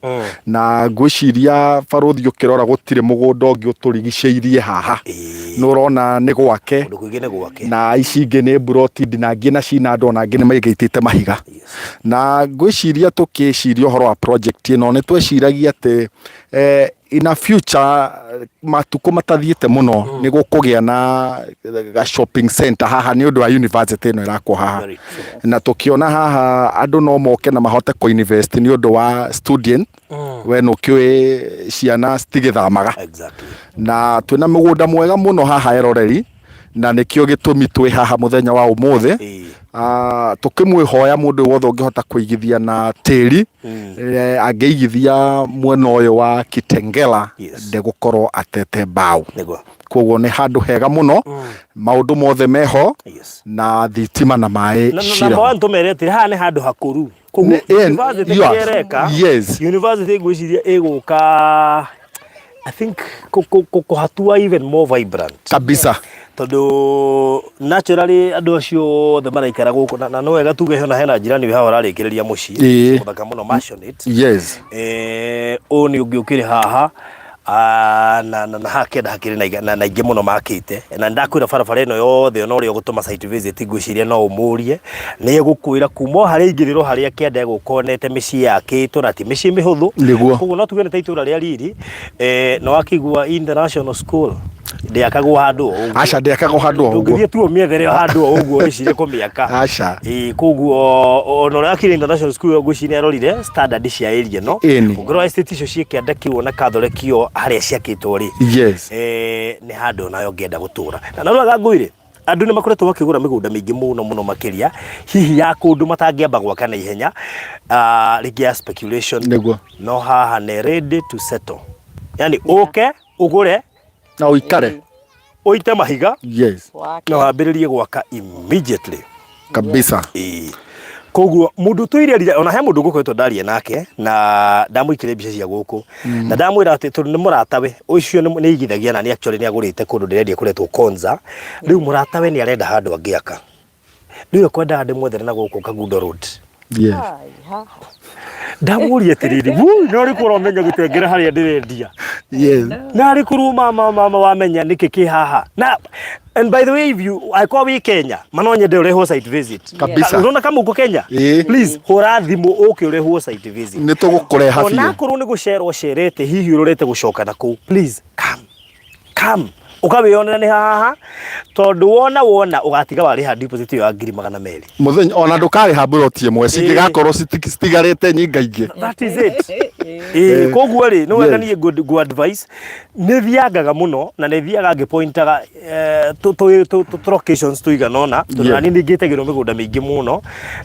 Na ngwĩciria barũthi ũkĩrora gũtirĩ mũgũnda ũngĩ ũtũrigicĩirie haha. Ĩĩ. Nĩ ũrona nĩ gwake. Kũndũ kũingĩ nĩ gwake. Na ici ingĩ nĩ mburoti ndinangie na cina andũ ona angĩ nĩ maigĩte mahiga. Yes. Na ngwĩciria tũkĩciria ũhoro wa project ĩno nĩ tweciragia atĩ in a future matukũ matathiĩte mũno nĩ gũkũgĩa na ga shopping center haha nĩ ũndũ wa university ĩno ĩrakwo haha. Very true. Na tũkĩona haha andũ no moke na mahote kũ invest nĩ ũndũ wa student. We nĩ ũkĩũĩ ciana citigĩthamaga. Exactly. Na twĩna mũgũnda mwega mũno haha eroreri na nĩkĩo gĩtũmi twĩ haha mũthenya wa ũmũthĩ. Ĩĩ. Tũkĩmwĩhoya mũndũ wothe ũngĩhota kũigithia na tĩri angĩigithia mwena ũyũ wa Kitengela Yes. ndegũkorwo atete mbaũ. Nĩguo. Koguo nĩ handũ hega mũno, maũndũ mothe meho Yes. na thitima na maĩ Na cirĩ number ho. one tũmere atĩrĩ haha nĩ handũ hakũru. Koguo university kĩrĩa ĩreka, Yes. university ngwĩciria ĩgũka I think kũhatua even more vibrant. Kabisa. Tondũ naturally andũ acio othe maraikara gũkũ na no wega tuge hena hena njirani wĩ haha ũrarĩkĩrĩria mũciĩ. Ĩĩ. Mũthaka mũno maisonette. Yes. Ũyũ nĩ ũngĩ ũkĩrĩ haha na na haha kĩanda hakĩrĩ na na aingĩ mũno makĩte na nĩndakwĩra barabara ĩno yothe ona ũrĩa ũgũtũma site visit ngwĩciria no ũmũrie nĩ egũkwĩra kuma o harĩa ingĩrĩro harĩa kĩanda egũka onete mĩciĩ yakĩtwo na ti mĩciĩ mĩhũthũ. Nĩguo. Koguo no tuge nĩ ta itũra rĩa riri na wakĩigua international school ndĩakagwo handũ o ũguo. Aca ndĩakagwo handũ o ũguo. Ndũngĩthiĩ tu ũmĩethere handũ o ũguo wĩcirie kũmĩaka. Aca. Ĩĩ koguo ona ũrĩa akire international school ngwĩciria nĩ arorire standard cia area ĩno. Ĩni. Ũngĩrora estate icio ciĩ kĩanda kĩu ona Catholic harĩa ciakĩtwo rĩ. Yes. Nĩ handũ onawe ũngĩenda gũtũra. Na no ngwĩre andũ nĩ makoretwo makĩgũra mĩgũnda mĩingĩ mũno mũno makĩria hihi ya kũndũ matangĩamba gwaka na ihenya rĩngĩ ya speculation. Nĩguo. No haha nĩ ready to settle. Yani ũke ũgũre na ũikare ũite mahiga Yes. na wambĩrĩrie gwaka immediately. Kabisa. Ĩĩ. Koguo mũndũ tũire rira ona he mũndũ ngũkoretwo ndaria nake na ndamũikĩria mbica cia gũkũ na ndamwĩra atĩ tondũ nĩ mũratawe ũcio nĩ aigithagia na nĩ actually nĩ agũrĩte kũndũ ndĩrendia kũretwo Konza. Rĩu mũratawe nĩ arenda handũ angĩaka. Rĩu ekwendaga ndĩmwethere na gũkũ Kangundo Road. Yes. Ndamũria atĩrĩrĩ, wui, no rĩ korwo ũmenya gũtengera harĩa ndĩrendia. Yes. Na rĩ korwo mama mama wamenya nĩkĩ kĩ haha. Na and by the way if you angĩkorwo wĩ Kenya, ma no nyende ũrehwo site visit. Kabisa. Ũrona kama uko Kenya? Ĩĩ. Please hũra thimũ ũke ũrehwo site visit. Nĩ tũgũkũreha biũ. Onakorwo nĩ gũcera ũcerete hihi ũrorete gũcoka na kũu, please come. Come. Ũkawĩyonera nĩ haha tondũ wona wona ũgatiga warĩha deposit ĩyo ya 200,000. Mũthenya ona ndũkarĩha mburoti ĩmwe cingĩgakorwo citigarĩte nyingaingĩ. That is it. Ĩĩ koguo rĩ nĩ wega Yes. niĩ ngũ advice nĩ thiangaga mũno na nĩ thiaga ngĩpointaga tũ locations tũigana ũna tondũ Yeah. nani nĩ ngĩtagĩrwo mĩgũnda mĩingĩ mũno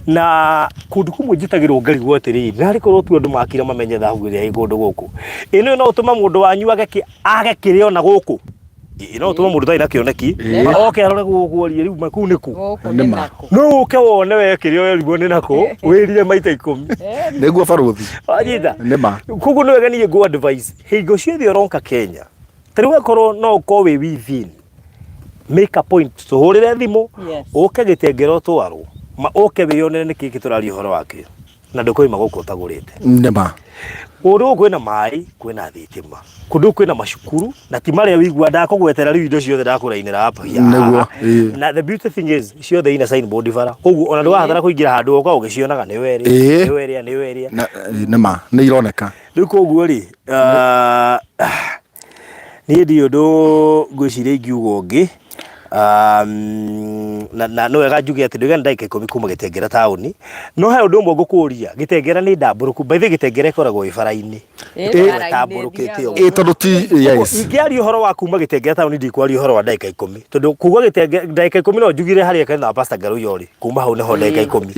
na kũndũ kũmwe njĩtagĩrwo ngarigwo atĩrĩrĩ narĩ korwo tu andũ makira mamenye thabu ĩrĩa ĩ kũndũ gũkũ. Ĩ nĩũĩ no ũtũme mũndũ wanyu age kĩrĩa ona gũkũ. Ĩ no ũtũme mũndũ ũtarĩ na kĩoneki oke arore gũkũ orie rĩu kũu nĩ kũ. Gũkũ Nĩ nĩ ma. nakũ. No ũke wone we kĩrĩa werirwo nĩ nakũ wĩrire maita 10. Nĩguo barũthi. Wanyita? Nĩ ma. Koguo nĩ wega niĩ ngũ advice hingo ciothe ũroka Kenya Ta rĩu akorwo no ũkorwo wĩ within, make a point, tũhũrĩre thimũ, ũke Gĩtengera ũtwarwo, ma ũke wĩyonere nĩkĩ gĩkĩ tũraria ũhoro wakĩo, na ndũkoima gũkũ ũtagũrĩte. Nĩma. Kũndũ gũkũ kwĩna maĩ, kwĩna thitima, kũndũ gũkũ kwĩna macukuru, na ti marĩa wĩiguaga ndakũgwetera rĩu indo ciothe ndakũrainĩra hapa Nĩguo, ĩĩ. Na the beauty thing is, ciothe ina signboard bara, koguo ona ndũrabatara kũingĩra handũ ũka ũgĩcionaga nĩyo ĩrĩa, nĩyo ĩrĩa, nĩyo ĩrĩa. Na, nĩma, nĩ ironeka. Rĩu koguo rĩ, niĩ ndirĩ ũndũ ngwĩciria ingiuga ũngĩ, na nĩ wega njuge atĩ ndauga nĩ ndagĩka ikũmi kuma Gĩtengera taũni, no he ũndũ ũmwe ngũkũria, Gĩtengera nĩ ndambũrũku, by the way Gĩtengera ĩkoragwo ĩ bara-inĩ, ĩtambũrũkĩte ũguo. Ĩ tondũ ti, yes. Ingĩaria ũhoro wa kuma Gĩtengera taũni ndikwaria ũhoro wa ndagĩka ikũmi, tondũ kuga Gĩtengera ndagĩka ikũmi no njugire harĩa kanitha wa Pastor Ngarũiya ũrĩ, kuma hau nĩho ndagĩka ikũmi.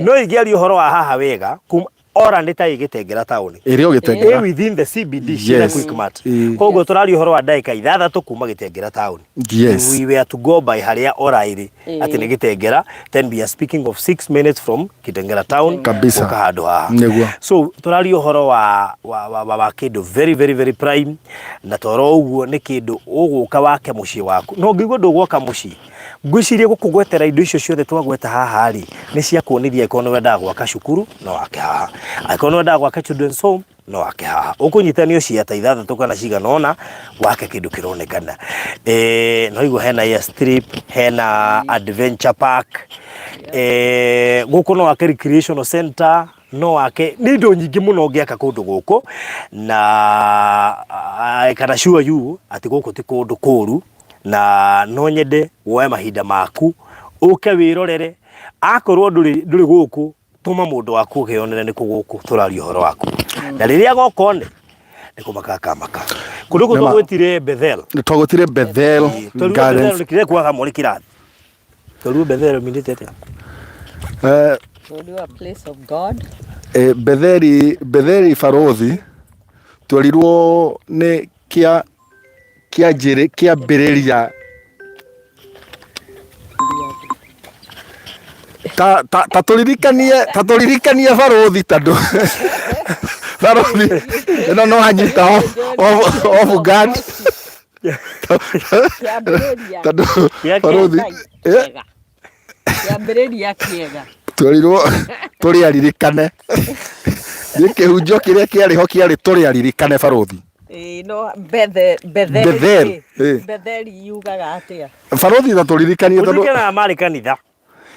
No ingĩaria ũhoro wa haha wega, kuma ora nĩ ta ĩgĩtengera taũni. Ĩrĩ o Gĩtengera. Ĩ within the CBD ciĩna Quickmart. Koguo tũraria ũhoro wa ndagĩka ithathatũ kuma Gĩtengera taũni. If we were to go by harĩa ora ĩrĩ atĩ nĩ Gĩtengera, then we are speaking of 6 minutes from Kitengela town Kabisa. gũka handũ haha. Nĩguo. So tũraria ũhoro wa wa, wa, wa, wa kĩndũ very very very prime, na toro ũguo nĩ kĩndũ ũgũka wake mũciĩ waku. No ngĩigua ndũgwaka mũciĩ, Ngwĩciria gũkũgwetera indo icio ciothe twagweta haha rĩ, nĩ cia kuonithia angĩkorwo nĩ wendaga gwaka cukuru no wake haha, angĩkorwo nĩ wendaga gwaka children's home no wake haha. Ũkũnyitanio ciata ithathatũ kana cigana ũna wake kĩndũ kĩronekana. Eh, no igua hena airstrip, hena adventure park, eh, gũkũ no wake recreational center, no wake nĩ indo nyingĩ mũno ũngĩaka kũndũ gũkũ, na I can assure you atĩ gũkũ ti kũndũ kũru. Na no nyende woe mahinda maku ũke wĩrorere, akorwo ndũrĩ ndũrĩ gũkũ tũma mũndũ waku ũkeyonere nĩkũ gũkũ tũraria ũhoro waku, na rĩrĩa agoka one nĩ kũmaka akamaka. Kũndũ gũkũ twagwĩtire Bethel. Twagwĩtire Bethel Tondũ Gardens. Bethel kĩrĩa kwaga mũrĩ kĩrathi. Tondũ Bethel minĩte atĩa? Tondũ a place of God. Betheli, Betheli Barothi twerirwo nĩ kĩa kĩambĩrĩria ta ta ta tũririkanie ta tũririkanie barũthi tondũ barũthi ĩno no anyita off off off guard Kĩambĩrĩria tondũ Gĩa barũthi eh, kĩega. Kĩambĩrĩria kĩega. twerirwo tũrĩ aririkane nĩ kĩhunjio kĩrĩa kĩarĩ ho kĩarĩ tũrĩ aririkane barũthi. Ĩĩ no Bethe Bethel, Betheli ĩ. Betheli yugaga atĩa? Barũthi ta tũririkanie tondũ Ũririkanaga marĩ kanitha.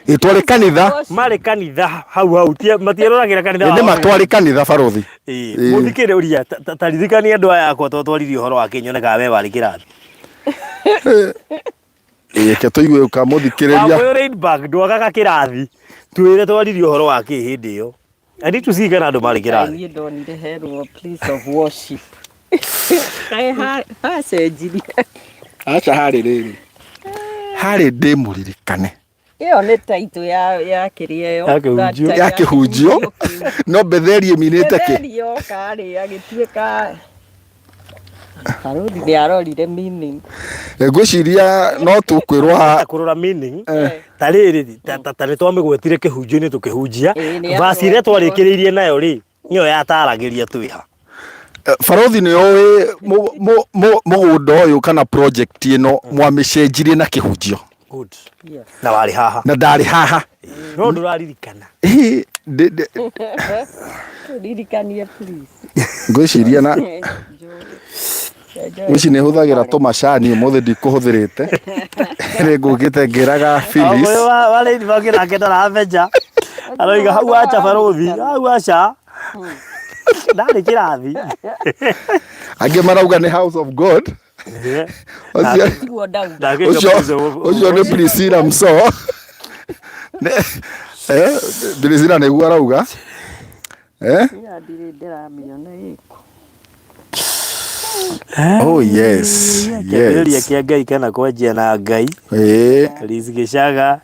Ĩ twarĩ kanitha. Marĩ kanitha hau hau matieroragĩra kanitha. Nĩ ma twarĩ kanitha barũthi. Ĩ mũthikĩrĩria ta ririkania andũ aya akwa twatwaririe ũhoro wa kĩnyone kana we warĩ kĩrathi. Reke tũigue ũkamũthikĩrĩria. Wagũyũ Rainbank ndwagaga kĩrathi. Twĩre twaririe ũhoro wa kĩ hĩndĩ ĩyo. I need to see kana andũ marĩ kĩrathi. Niĩ ndonire herwo place of worship. Kaĩ hacenjirie. Aca harĩ rĩrĩ. Harĩ ndĩmũririkane. Ĩyo nĩ title ya ya kĩrĩa ĩyo. Ya kĩhunjio. Ya kĩhunjio. No Betheli ĩminĩte kĩ? Betheli yoka rĩ agĩtuĩka Barũthi nĩ arorire meaning. Ngwĩciria no tũkwĩrwo haha. Kũrora meaning. Ta rĩrĩ ta nĩ twamĩgwetire kĩhunjio-inĩ tũkĩhunjia. Ĩĩ, nĩ Verse ĩrĩa twarĩkĩrĩirie nayo rĩ, nĩyo yataragĩria twĩ ha. Barũthi nĩ ũĩ mũgũnda ũyũ kana project ĩno mwamĩcenjirie na kĩhunjio. Good. Yes. Na warĩ haha. Na ndarĩ haha. No ndũraririkana. Ĩ, ndĩ- Ririkanie please. Ngwĩciria na ngwĩciria nĩ hũthagĩra tũmacani ũmũthĩ ndikũhũthĩrĩte. Nĩ ngũkĩte ngĩraga Phyllis. Ũyũ wa Lady Bank nake ndarabenja. Aroiga hau acha barũthi, hau acha. Ndarĩ kĩrathi. Angĩ marauga nĩ House of God. Ũcio Tiguo ndauga. Nake ũcio ũcio nĩ Priscilla Mso. Priscilla nĩguo arauga. Ya ndirĩ ndĩramĩona ĩkũ. Oh yes. Kĩambĩrĩria Yes. kĩa Ngai kana kwanjia na Ngai. Liz Gĩcaga.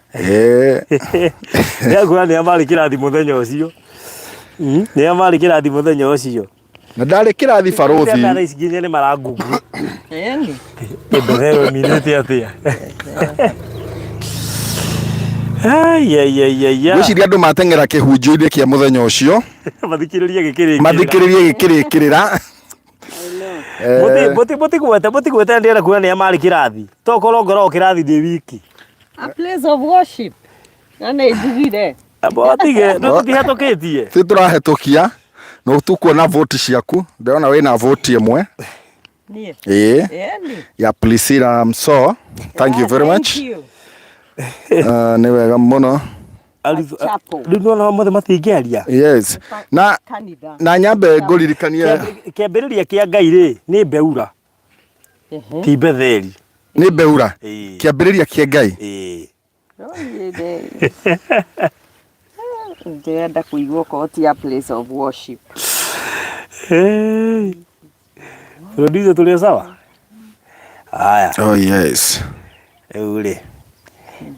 Nĩakuona nĩa marĩ kĩrathi mũthenya ũcio. Nĩa marĩ kĩrathi mũthenya ũcio. Na ndarĩ kĩrathi barũthi. Thaa ici nginya nĩ marangungu. Ĩni. Bethel ĩminĩte atĩa? Ai ai ai ai. Ngwĩciria andũ mateng'era kĩhunjio-inĩ kĩa mũthenya ũcio. Mathikĩrĩrie gĩkĩrĩkĩrĩra. Mathikĩrĩrie gĩkĩrĩkĩrĩra. Mũtigwete mũtigwete ndĩrenda kuona nĩa marĩ kĩrathi. Tokorwo ngoragwo kĩrathi ndĩ wiki. A place of worship. Na nĩ njugire. Amba tige, no tũtihetũkĩtie. Ti tũrahetũkia no tũkuona voti ciaku ndĩrona wĩna voti ĩmwe. Niĩ. Ĩĩ. Ĩni. Ya Priscilla Mso. Thank you very much. Thank you. Nĩ wega mũno. Arutwo- Chapel. Rĩu nĩwona mothe matingĩaria. Yes. Na Kanitha. na nyambe ngũririkanie Kĩambĩrĩria kĩa Ngai rĩ nĩ Beura ti Betheli. nĩ Beura. Ĩĩ. Kĩambĩrĩria kĩa Ngai. Ĩĩ. No niĩ ndĩ- Ndĩrenda kũigua okorwo ti a place of worship. Hey. Producer tũrĩ o sawa? Haya. Oh yes. Rĩu rĩ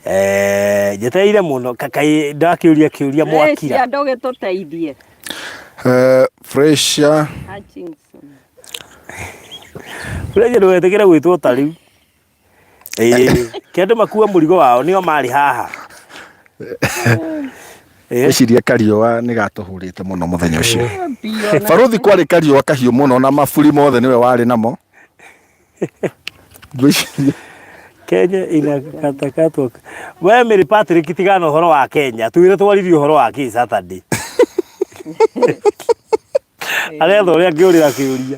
eh, njetereire mũno kaĩ ndakĩũria kĩũria mwakira. Fresia ndũgĩtũteithie. Fresia Hutchinson. Fresia ndũgetĩkĩre gwĩtwo ta rĩu. Ĩĩ, ke andũ makue mũrigo wao nĩo marĩ haha. Ngwĩciria kariũa nĩ gatũhũrĩte mũno mũthenya ũcio. Barũthi kwarĩ kariũa kahiũ mũno na maburi mothe nĩwe warĩ namo. Ngwĩciria Kenya inakatakatwa. We Mary Patrick tigana ũhoro wa Kenya twĩre twaririe ũhoro wa kĩ Saturday. Aretha ũrĩa angĩũrĩra kĩũria.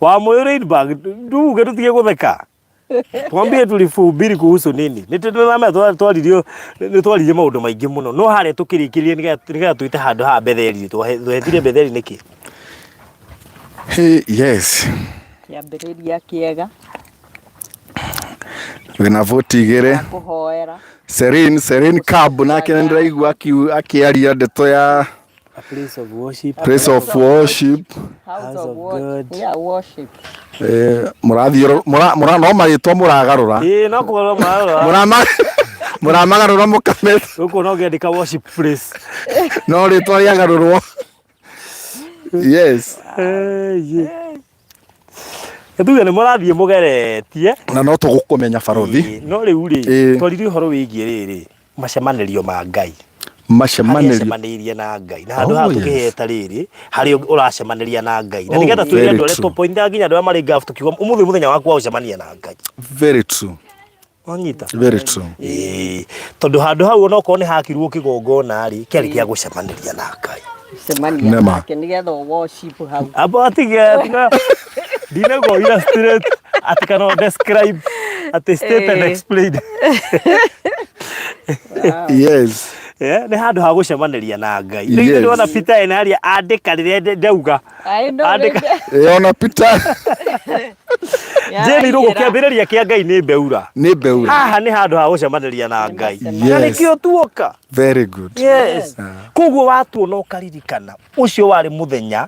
Wamũyũ Rainbag nduge tũtige gũtheka. Twambie tulihubiri kuhusu nini? Nĩ tũramenya twaririo nĩ twaririe maũndũ maingĩ mũno no harĩa tũkĩrĩkĩrie nĩgetha twĩte handũ haha Betheli twahethire Betheli nĩkĩ? Hey, yes. Kĩambĩrĩria kĩega. Wĩna voti igĩrĩ. Kũhoera. Serene, Serene Cab nake nĩ ndĩraigua akĩaria ndeto ya A place of worship. Place of worship. House of God. Yeah, worship. Eh, mũrathiĩ mũra, mũra, no marĩtwa mũragarũra. Ĩĩ no kũgarũra mũragarũra. Mũrama mũramagarũra mũkameta. Gũkũ no ngĩandĩka worship place. No rĩtwa rĩagarũrwo. Yes. Tuge nĩ mũrathiĩ mũgeretie. Na no tũgũkũmenya barothi. Ĩĩ, no rĩu rĩ, Ĩĩ. twaririe ũhoro wĩgiĩ rĩrĩ macemanĩrio ma Ngai. Macemanĩrio. Harĩa acemanĩirie na Ngai. Na handũ Oh, haha yes. tũkĩheta rĩrĩ, harĩa ũracemanĩria na Ngai. Na Oh, nĩgetha twĩre very andũ arĩa true. tũpointaga nginya andũ arĩa marĩ ngabu tũkiuga ũmũthĩ mũthenya waku wa gũcemania na Ngai. Very true. Wanyita? Very true. Ĩĩ, tondũ handũ hau onokorwo nĩ hakirwo kĩgongona rĩ, kĩarĩ kĩa gũcemanĩria na Ngai. Gũcemania Nema. nake nĩgetha ũ worship hau. Amba atige tiga ndinagwo illustrate atĩ kana describe atĩ state and Ĩĩ. explain. Yes. Yeah, nĩ handũ ha gũcemanĩria na Ngai. Rĩu Yes. ndĩrona Peter ena harĩa andĩka rĩrĩa ndauga. I know Andĩka. rĩngĩ. Ona Peter Jane Irũgũ kĩambĩrĩria kĩa Ngai nĩ Beura. nĩ Beura. Haha nĩ handũ ha gũcemanĩria na Ngai. Na Yes. nĩkĩo tuoka. Very good. Yes. Koguo watuona ũkaririkana ũcio warĩ mũthenya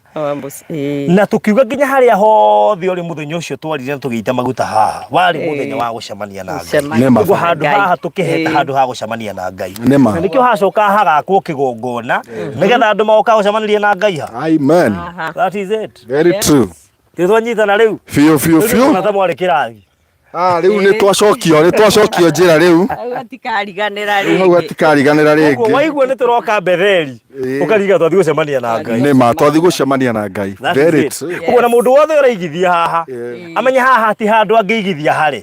na tũkiuga nginya harĩa hothe ũrĩ mũthenya ũcio twarire na tũgĩita maguta haha warĩ mũthenya wa gũcemania na Ngai. Gũcemania Koguo Nĩma. handũ Ngai. haha tũkĩheta Ĩĩ. handũ ha gũcemania na Ngai. Nĩma. Na nĩkĩo hacoka hagakwo kĩgongona nĩgetha andũ magoka gũcemanĩria na Ngai ha. Amen. That is it. Very true. Nĩ twanyitana rĩu. Biũ biũ Rĩu biũ. nĩ ta mwarĩ kĩrathi. Ah, rĩu nĩ twacokio, nĩ twacokio njĩra rĩu. Hau hatikariganĩra Rĩu hau rĩngĩ. hatikariganĩra Koguo rĩngĩ. waigua nĩ tũroka Betheli Ĩĩ. ũkariga twathiĩ gũcemania na Ngai. Nĩ ma twathiĩ gũcemania na Ngai. That is Very it. true. Koguo na mũndũ wothe ũraigithia haha Yeah. amenye haha ti handũ angĩigithia harĩ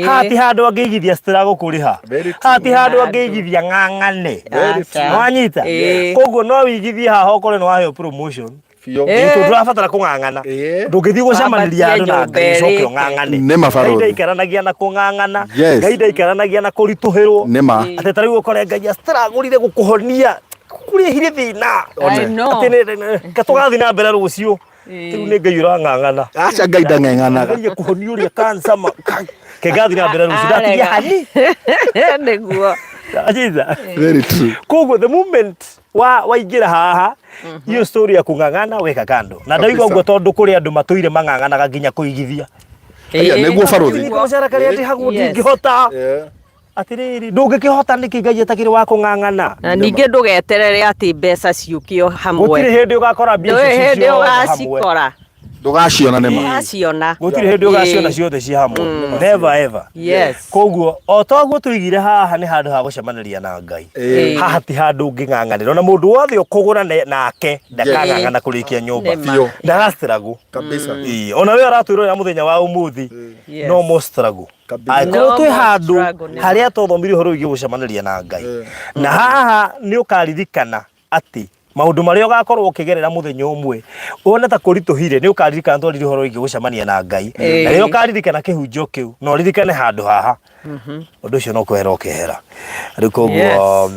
haha ti handũ angĩigithia struggle kũrĩha Very true. haha ti handũ angĩigithia ng'ang'ane Very true. Nĩwanyita Ĩĩ. koguo no wĩigithie haha ũkorwo nĩ waheo promotion Biũ. Ĩĩ, tondũ ndũrabatara kũng'ang'ana Ĩĩ. ndũngĩthiĩ gũcemanĩria Wambatie andũ na nyũmba Ngai ũcoke ĩrĩke. ũng'ang'ane Nĩ ma Ngai barũthi. ndaikaranagia na kũng'ang'ana Yes. Ngai ndaikaranagia na kũritũhĩrwo Nĩ ma. atĩ ta rĩu ũkore Ngai astragũrire gũkũhonia kũrĩhire thĩna I know. atĩ ka tũgathiĩ na mbere rũciũ rĩu nĩ Ngai ũrang'ang'ana Aca Ngai ndang'eng'anaga. Ngai kũhonia ũrĩa cancer ma ke ngathiĩ na mbere rũciũ ndatigia hani Nĩguo. Anyita? Very true. Koguo the moment wa waingĩra haha hiyo story ya kũng'ang'ana weka kando na ndaigua Kabisa. ũguo tondũ kũrĩ andũ matũire mang'ang'anaga nginya kũigithia Aya, nĩguo barũthi. Nĩ kamũcara karĩa ndĩhagwo Yes. ndingĩhota Yeah. atĩrĩrĩ ndũngĩkĩhota nĩkĩ Ngai atakĩrĩ wa kũng'ang'ana Na ningĩ ndũgeterere atĩ mbeca ciũke o hamwe. gũtirĩ hĩndĩ ũgakora mbia Ndũrĩ icio hĩndĩ ciothe hamwe ũgacikora. Ndũgaciona nĩ ma. Ndũgaciona. Gũtirĩ hĩndĩ ũgaciona ciothe ciĩ hamwe, never ever. Koguo o toguo tũigire haha nĩ handũ ha gũcemanĩria na Ngai. Haha ti handũ ũngĩng'ang'anĩra, ona mũndũ wothe ũkũgũra nake ndakang'ang'ana kũrĩkia nyũmba. Nĩma. Biũ. Ndagastruggle. Kabisa. Ĩĩ, ona we aratwĩrorera mũthenya wa ũmũthĩ, no more struggle. Kabisa. Angĩkorwo No twĩ more handũ struggle, nĩma. harĩa twathomire ũhoro wĩgiĩ gũcemanĩria na Ngai, na haha nĩ ũkaririkana atĩ maũndũ marĩa ũgakorwo ũkĩgerera mũthenya ũmwe wone ta kũritũhire, nĩ ũkaririkana twarire ũhoro wĩgiĩ gũcemania na Ngai. Na rĩrĩa ũkaririkana kĩhunjio kĩu na ũririkane handũ haha, ũndũ ũcio no kwehera ũkehera. Rĩu koguo,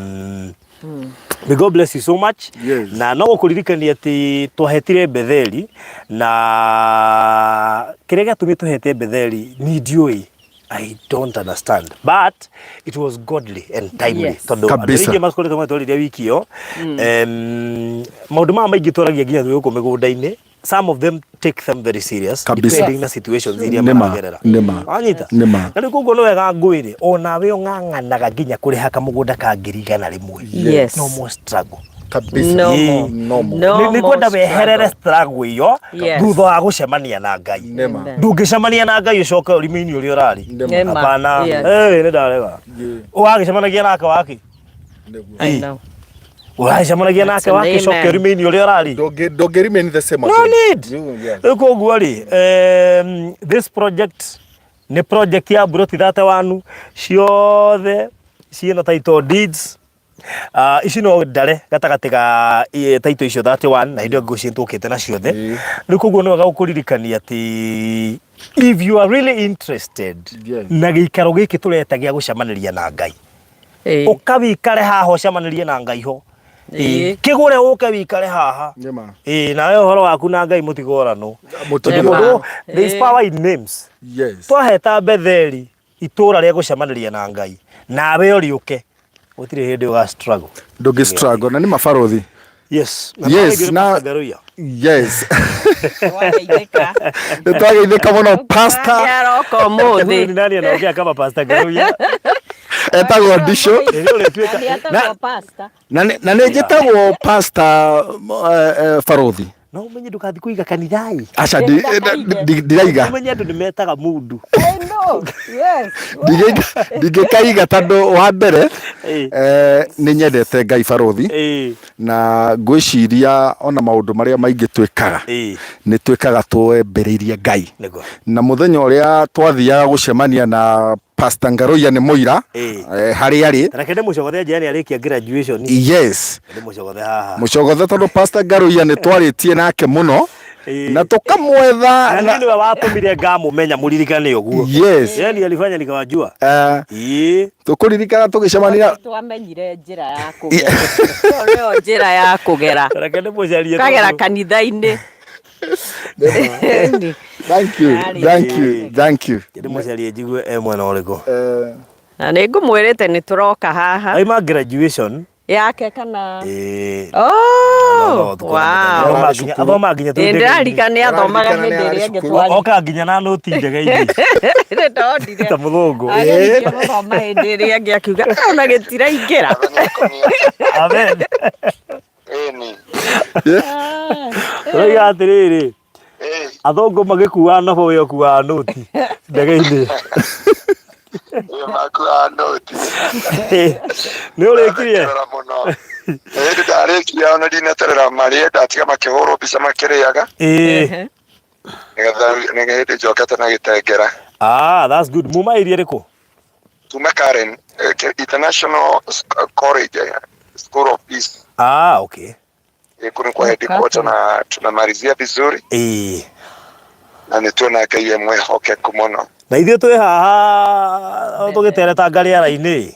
May God bless you so much. Na no gũkũririkania atĩ twahetire Betheli, na kĩrĩa gĩatũmire tũhete Betheli ni ndiũĩ. I don't understand, but it was godly and timely. Tondũ andũ aingĩ makoretwo magĩtwarĩria wiki ĩyo. Maũndũ maya maingĩ twaragia nginya twĩ gũkũ mĩgũnda-inĩ, some of them take them very serious, depending na situations iria maragerera. Wanyita? Nĩma. Na rĩu koguo nĩ wega ngwĩre onawe ũng'ang'anaga nginya kũrĩha kamũgũnda ka 100,000. No more struggle. Kabisa. No more. No more. No Nĩ more kwenda weherere struggle. struggle ĩyo thutha wa gũcemania na Ngai. Nĩma. Amen. Ndũngĩcemania na Ngai ũcoke ũrimi-inĩ ũrĩa ũrarĩ. Nĩma. Nĩma. Hapana. Eh, nĩ ndarega. Ũgagĩcemanagia nake waki? I know. Ũragĩcemanagia That's nake an waki ũcoke amen. ũrimi-inĩ ũrĩa ũrarĩ? Ndũngĩ remain the same No again. need. Rĩu koguo rĩ, this project nĩ project ya mburoti 31 ciothe ciĩna title deeds. Ici no ndare gatagatĩ ga title icio 31 na indo ngũci tũkĩte na ciothe. Rĩu koguo nĩ wega gũkũririkania atĩ if you are really interested na gĩikaro gĩkĩ tũreta gĩa gũcemanĩria na Ngai, ũka wikare haha ũcemanĩrie na Ngai ho. Kĩgũre ũke wikare haha. Nĩma. Ĩĩ, nawe ũhoro waku na Ngai mũtigoranwo. Mũtigoranwo. Tondũ mũndũ, there is power in names. Twaheta Betheli itũra rĩa gũcemanĩria na Ngai, nawe ũrĩũke, gũtirĩ hĩndĩ ũga struggle. Ndũngĩ struggle na nĩ mabarothi. Yes. Na Yes, na Ngaruiya. Yes. Twageithĩka. Nĩ twageithĩka mũno pastor. Nĩaroka ũmũthĩ. Huyu ni nani anaongea kama Pastor Ngaruiya? Etagwo Ndicũ. Nĩ ũrĩtuĩka. Nĩetagwo pastor. Na nĩ njĩtagwo pastor, barothi. No umenye ndũgathiĩ kũiga kanitha-ĩ. Aca, ndiraiga. Umenye andũ nĩ metaga mundu. I know. Yes. Ndingĩkaiga tondũ wa mbere, nĩ nyendete Ngai barothi. Na ngwĩciria ona maũndũ marĩa maingĩ twĩkaga, nĩ twĩkaga twembĩrĩirie Ngai. Na mũthenya ũrĩa twathiaga gũcemania na Pastor Ngaruiya nĩ mũira, harĩa arĩ. Reke ndĩmũcogothe njĩra nĩ arĩkia graduation. Yes. Ndĩmũcogothe haha. Mũcogothe tondũ Pastor Ngaruiya nĩ twarĩtie nake mũno. Na tũkamwetha. Na niĩ nĩwe watũmire ngamũmenya, mũririkane ũguo. Yes. Yeye ndiye alifanya nikawajua. Tũkũririkana tũgĩcemania. Twamenyire njĩra ya kũgera. Ĩyo nĩyo njĩra ya kũgera. Reke ndĩmũcarie Kagera tondũ- kanitha-inĩ. Thank you. Thank you. Thank you. Ndĩmũcarie njigue e mwena ũrĩkũ. Na nĩ ngũmwĩrĩte nĩ tũroka haha. Aima graduation. Yake kana? Ĩĩ. Oh, wow. Athoma nginya Ĩĩ, ndĩrarika nĩ athomaga Ndĩrarikana nĩ hĩndĩ ararĩ ĩrĩa ĩngĩ cukuru. twarĩ. Oka nginya na nũti ndege-inĩ. Nĩ ndonire. Ta mũthũngũ. Ageririe gũthoma hĩndĩ ĩrĩa ĩngĩ akiuga, "Ah, ona gĩtiraingĩra." Amen. Ĩni. Ũroiga atĩrĩrĩ, Ĩĩ. athũngũ magĩkuaga nabo we ũkuaga nũti ndege-inĩ. Ĩĩ, makuaga nũti. Nĩ ũrĩkirie? Ndarora mũno. Ĩĩ, ndarĩkia ona ndineterera marĩe, ndatiga makĩhũrwo mbica makĩrĩaga. Nĩgetha nĩ hĩndĩ njokete na gĩtengera. Ah, that's good. Muma area ĩrĩkũ? Tuma Karen, International College, School of Peace. Ah, okay. Kũu kwa headquarter na tunamalizia vizuri. Na nĩ tuona Ngai e mwĩhokeku mũno. Na ithuĩ twĩ haha tũgĩtereta ngarĩara-inĩ.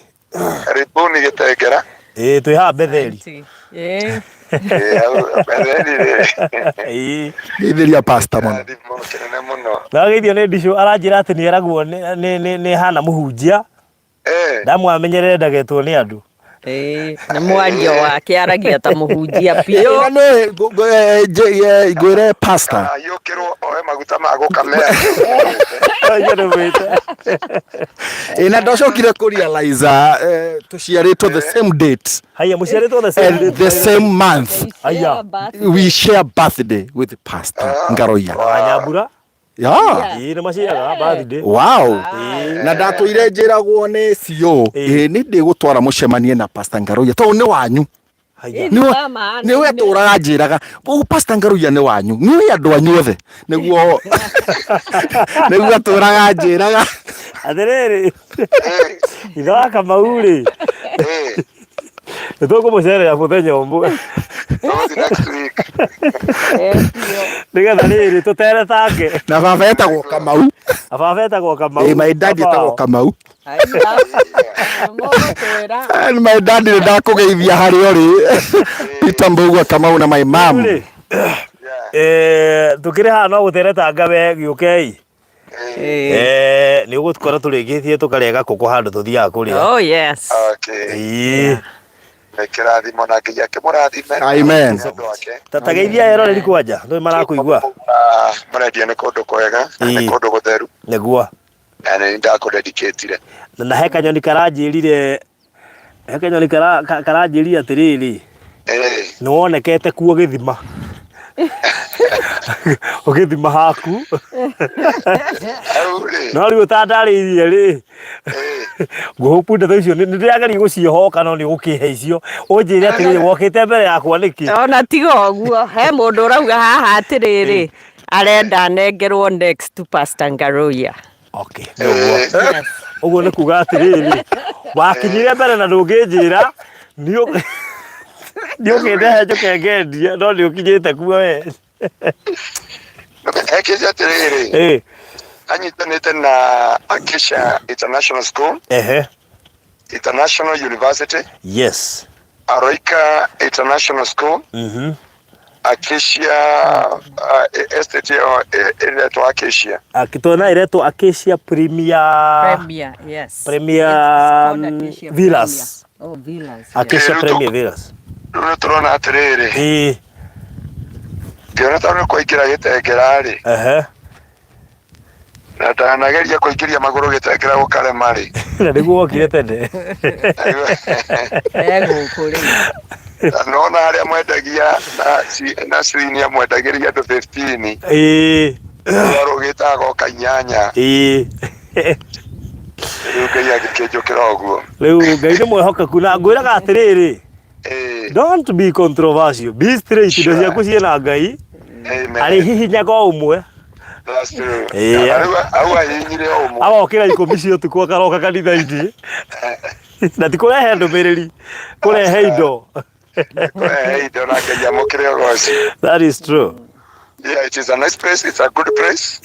Karibuni Gĩtengera. Ĩĩ, twĩ haha Betheli. Ĩĩ. Ĩĩ, hau Betheli rĩ. Geithĩria pastor mũno. Kĩrathimo kĩnene mũno. Ndageithio nĩ Ndicũ, aranjĩra atĩ nĩ eragwo nĩ hana mũhunjia. Ndamwamenyerere ndagetwo nĩ andũ. Ĩĩ, na mwario wake aragia ta mũhunjia biũ. Na nĩ ngwĩre pastor. Ahiũkĩrwo oe maguta ma gũkamea. Ĩ, na ndacokire kũ realize tũciarĩtwo the same date. Haya mũciarĩtwo the same And date. the same month. Haya. We share birthday with Pastor Ngaroia. Wanyambura. Yeah. Ĩĩ nĩ maciaraga birthday. Wow. Na ndatũire njĩragwo nĩ CEO ĩ nĩ ndĩgũtwara mũcemanie na Pastor Ngaroia tondũ nĩ wanyu. Haya. Nĩwe atũraga njĩraga ũguo Pastor Ngaroia nĩ wanyu nĩũĩ andũ anyu othe nĩguo nĩguo atũraga njĩraga. Atĩrĩrĩ. Ithe wa Kamau rĩ. Nĩ tũkũmũcerera mũthenya ũmwe. Next week. Nĩgetha rĩrĩ tũteretange. Na baba etagwo Kamau. Na baba etagwo Kamau. Ĩ my dad etagwo Kamau. And my dad nĩ ndakũgeithia harĩa ũrĩ. Peter Mbugua Kamau na my mom. Eh, tukĩrĩ haha no gũteretanga we gĩũkei. Eh, nĩ ũgũkorwo tũrĩkĩtie tũkarĩa gakũkũ handũ tũthiaga kũrĩa. Oh yes. Okay. Ĩĩ. Nĩ kĩrathimo na Ngai akĩmũrathime. Amen. Nĩ andũ ake. Ta tageithia eroreri kwanja, nĩ marakũigua. Ah, mũrendia nĩ kũndũ kwega na nĩ Ĩĩ. kũndũ gũtheru Nĩguo. na nĩ ndakũdedicatire. Na he kanyoni karanjĩrire he kanyoni karanjĩrire atĩrĩrĩ Eh. nĩ wonekete kuo gĩthima ũgĩthima haku Hau rĩ. no rĩu ũtandarĩirie rĩ ngũhũpu ndeto icio nĩ ndĩrageria gũciĩhoka no nĩ ũgũkĩhe icio ũnjĩre atĩrĩrĩ wokĩte mbere yakwa nĩkĩ Ona tiga ũguo, he mũndũ ũrauga haha atĩrĩrĩ, arenda anengerwo next to Pastor Ngaruiya. Okay, nĩ ũguo. Ũguo nĩ kuga atĩrĩrĩ, wakinyire mbere na ndũngĩnjĩra nĩ ũkĩndehe njũke ngendie no nĩ ũkinyĩte kuo we. Ekĩte atĩrĩrĩ, anyitanĩte na Acacia International School, International University, Aroika International School, Acacia estate ĩyo ĩretwo Acacia. Akitona ĩretwo Acacia Premier Premier, yes. Premier It's called Acacia Villas. Premier. Oh, Villas. Acacia Rĩu Premier Villas. Rĩu nĩ tũrona atĩrĩrĩ, ngĩona ta nĩ kũingĩra gĩtengera rĩ, na ndanageria kũingĩria magũrũ gĩtengera gũkarema rĩ. Na nĩguo wokire tene. Egũkũ rĩ. Na nona harĩa mwendagia na cirini amwendagĩria andũ 15. Rĩu arũgĩte agoka inyanya. Rĩu Ngai agĩkĩnjũkĩra ũguo. Rĩu Ngai nĩ mwĩhokeku na ngwĩraga atĩrĩrĩ. Don't be controversial. Be straight. Indo ciaku ciĩna Ngai. Amen. Arĩ hihinyaga o ũmwe. That's true. Yeah. Hau ahihinyire o ũmwe. Agokĩra ikũmi cia ũtukũ akaroka kanitha-inĩ. Na ti kũrehe ndũmĩrĩri, kũrehe indo. Kũrehe indo na Ngai amũkĩre ũgoci. That is true. Yeah, it is a nice place. It's a good place.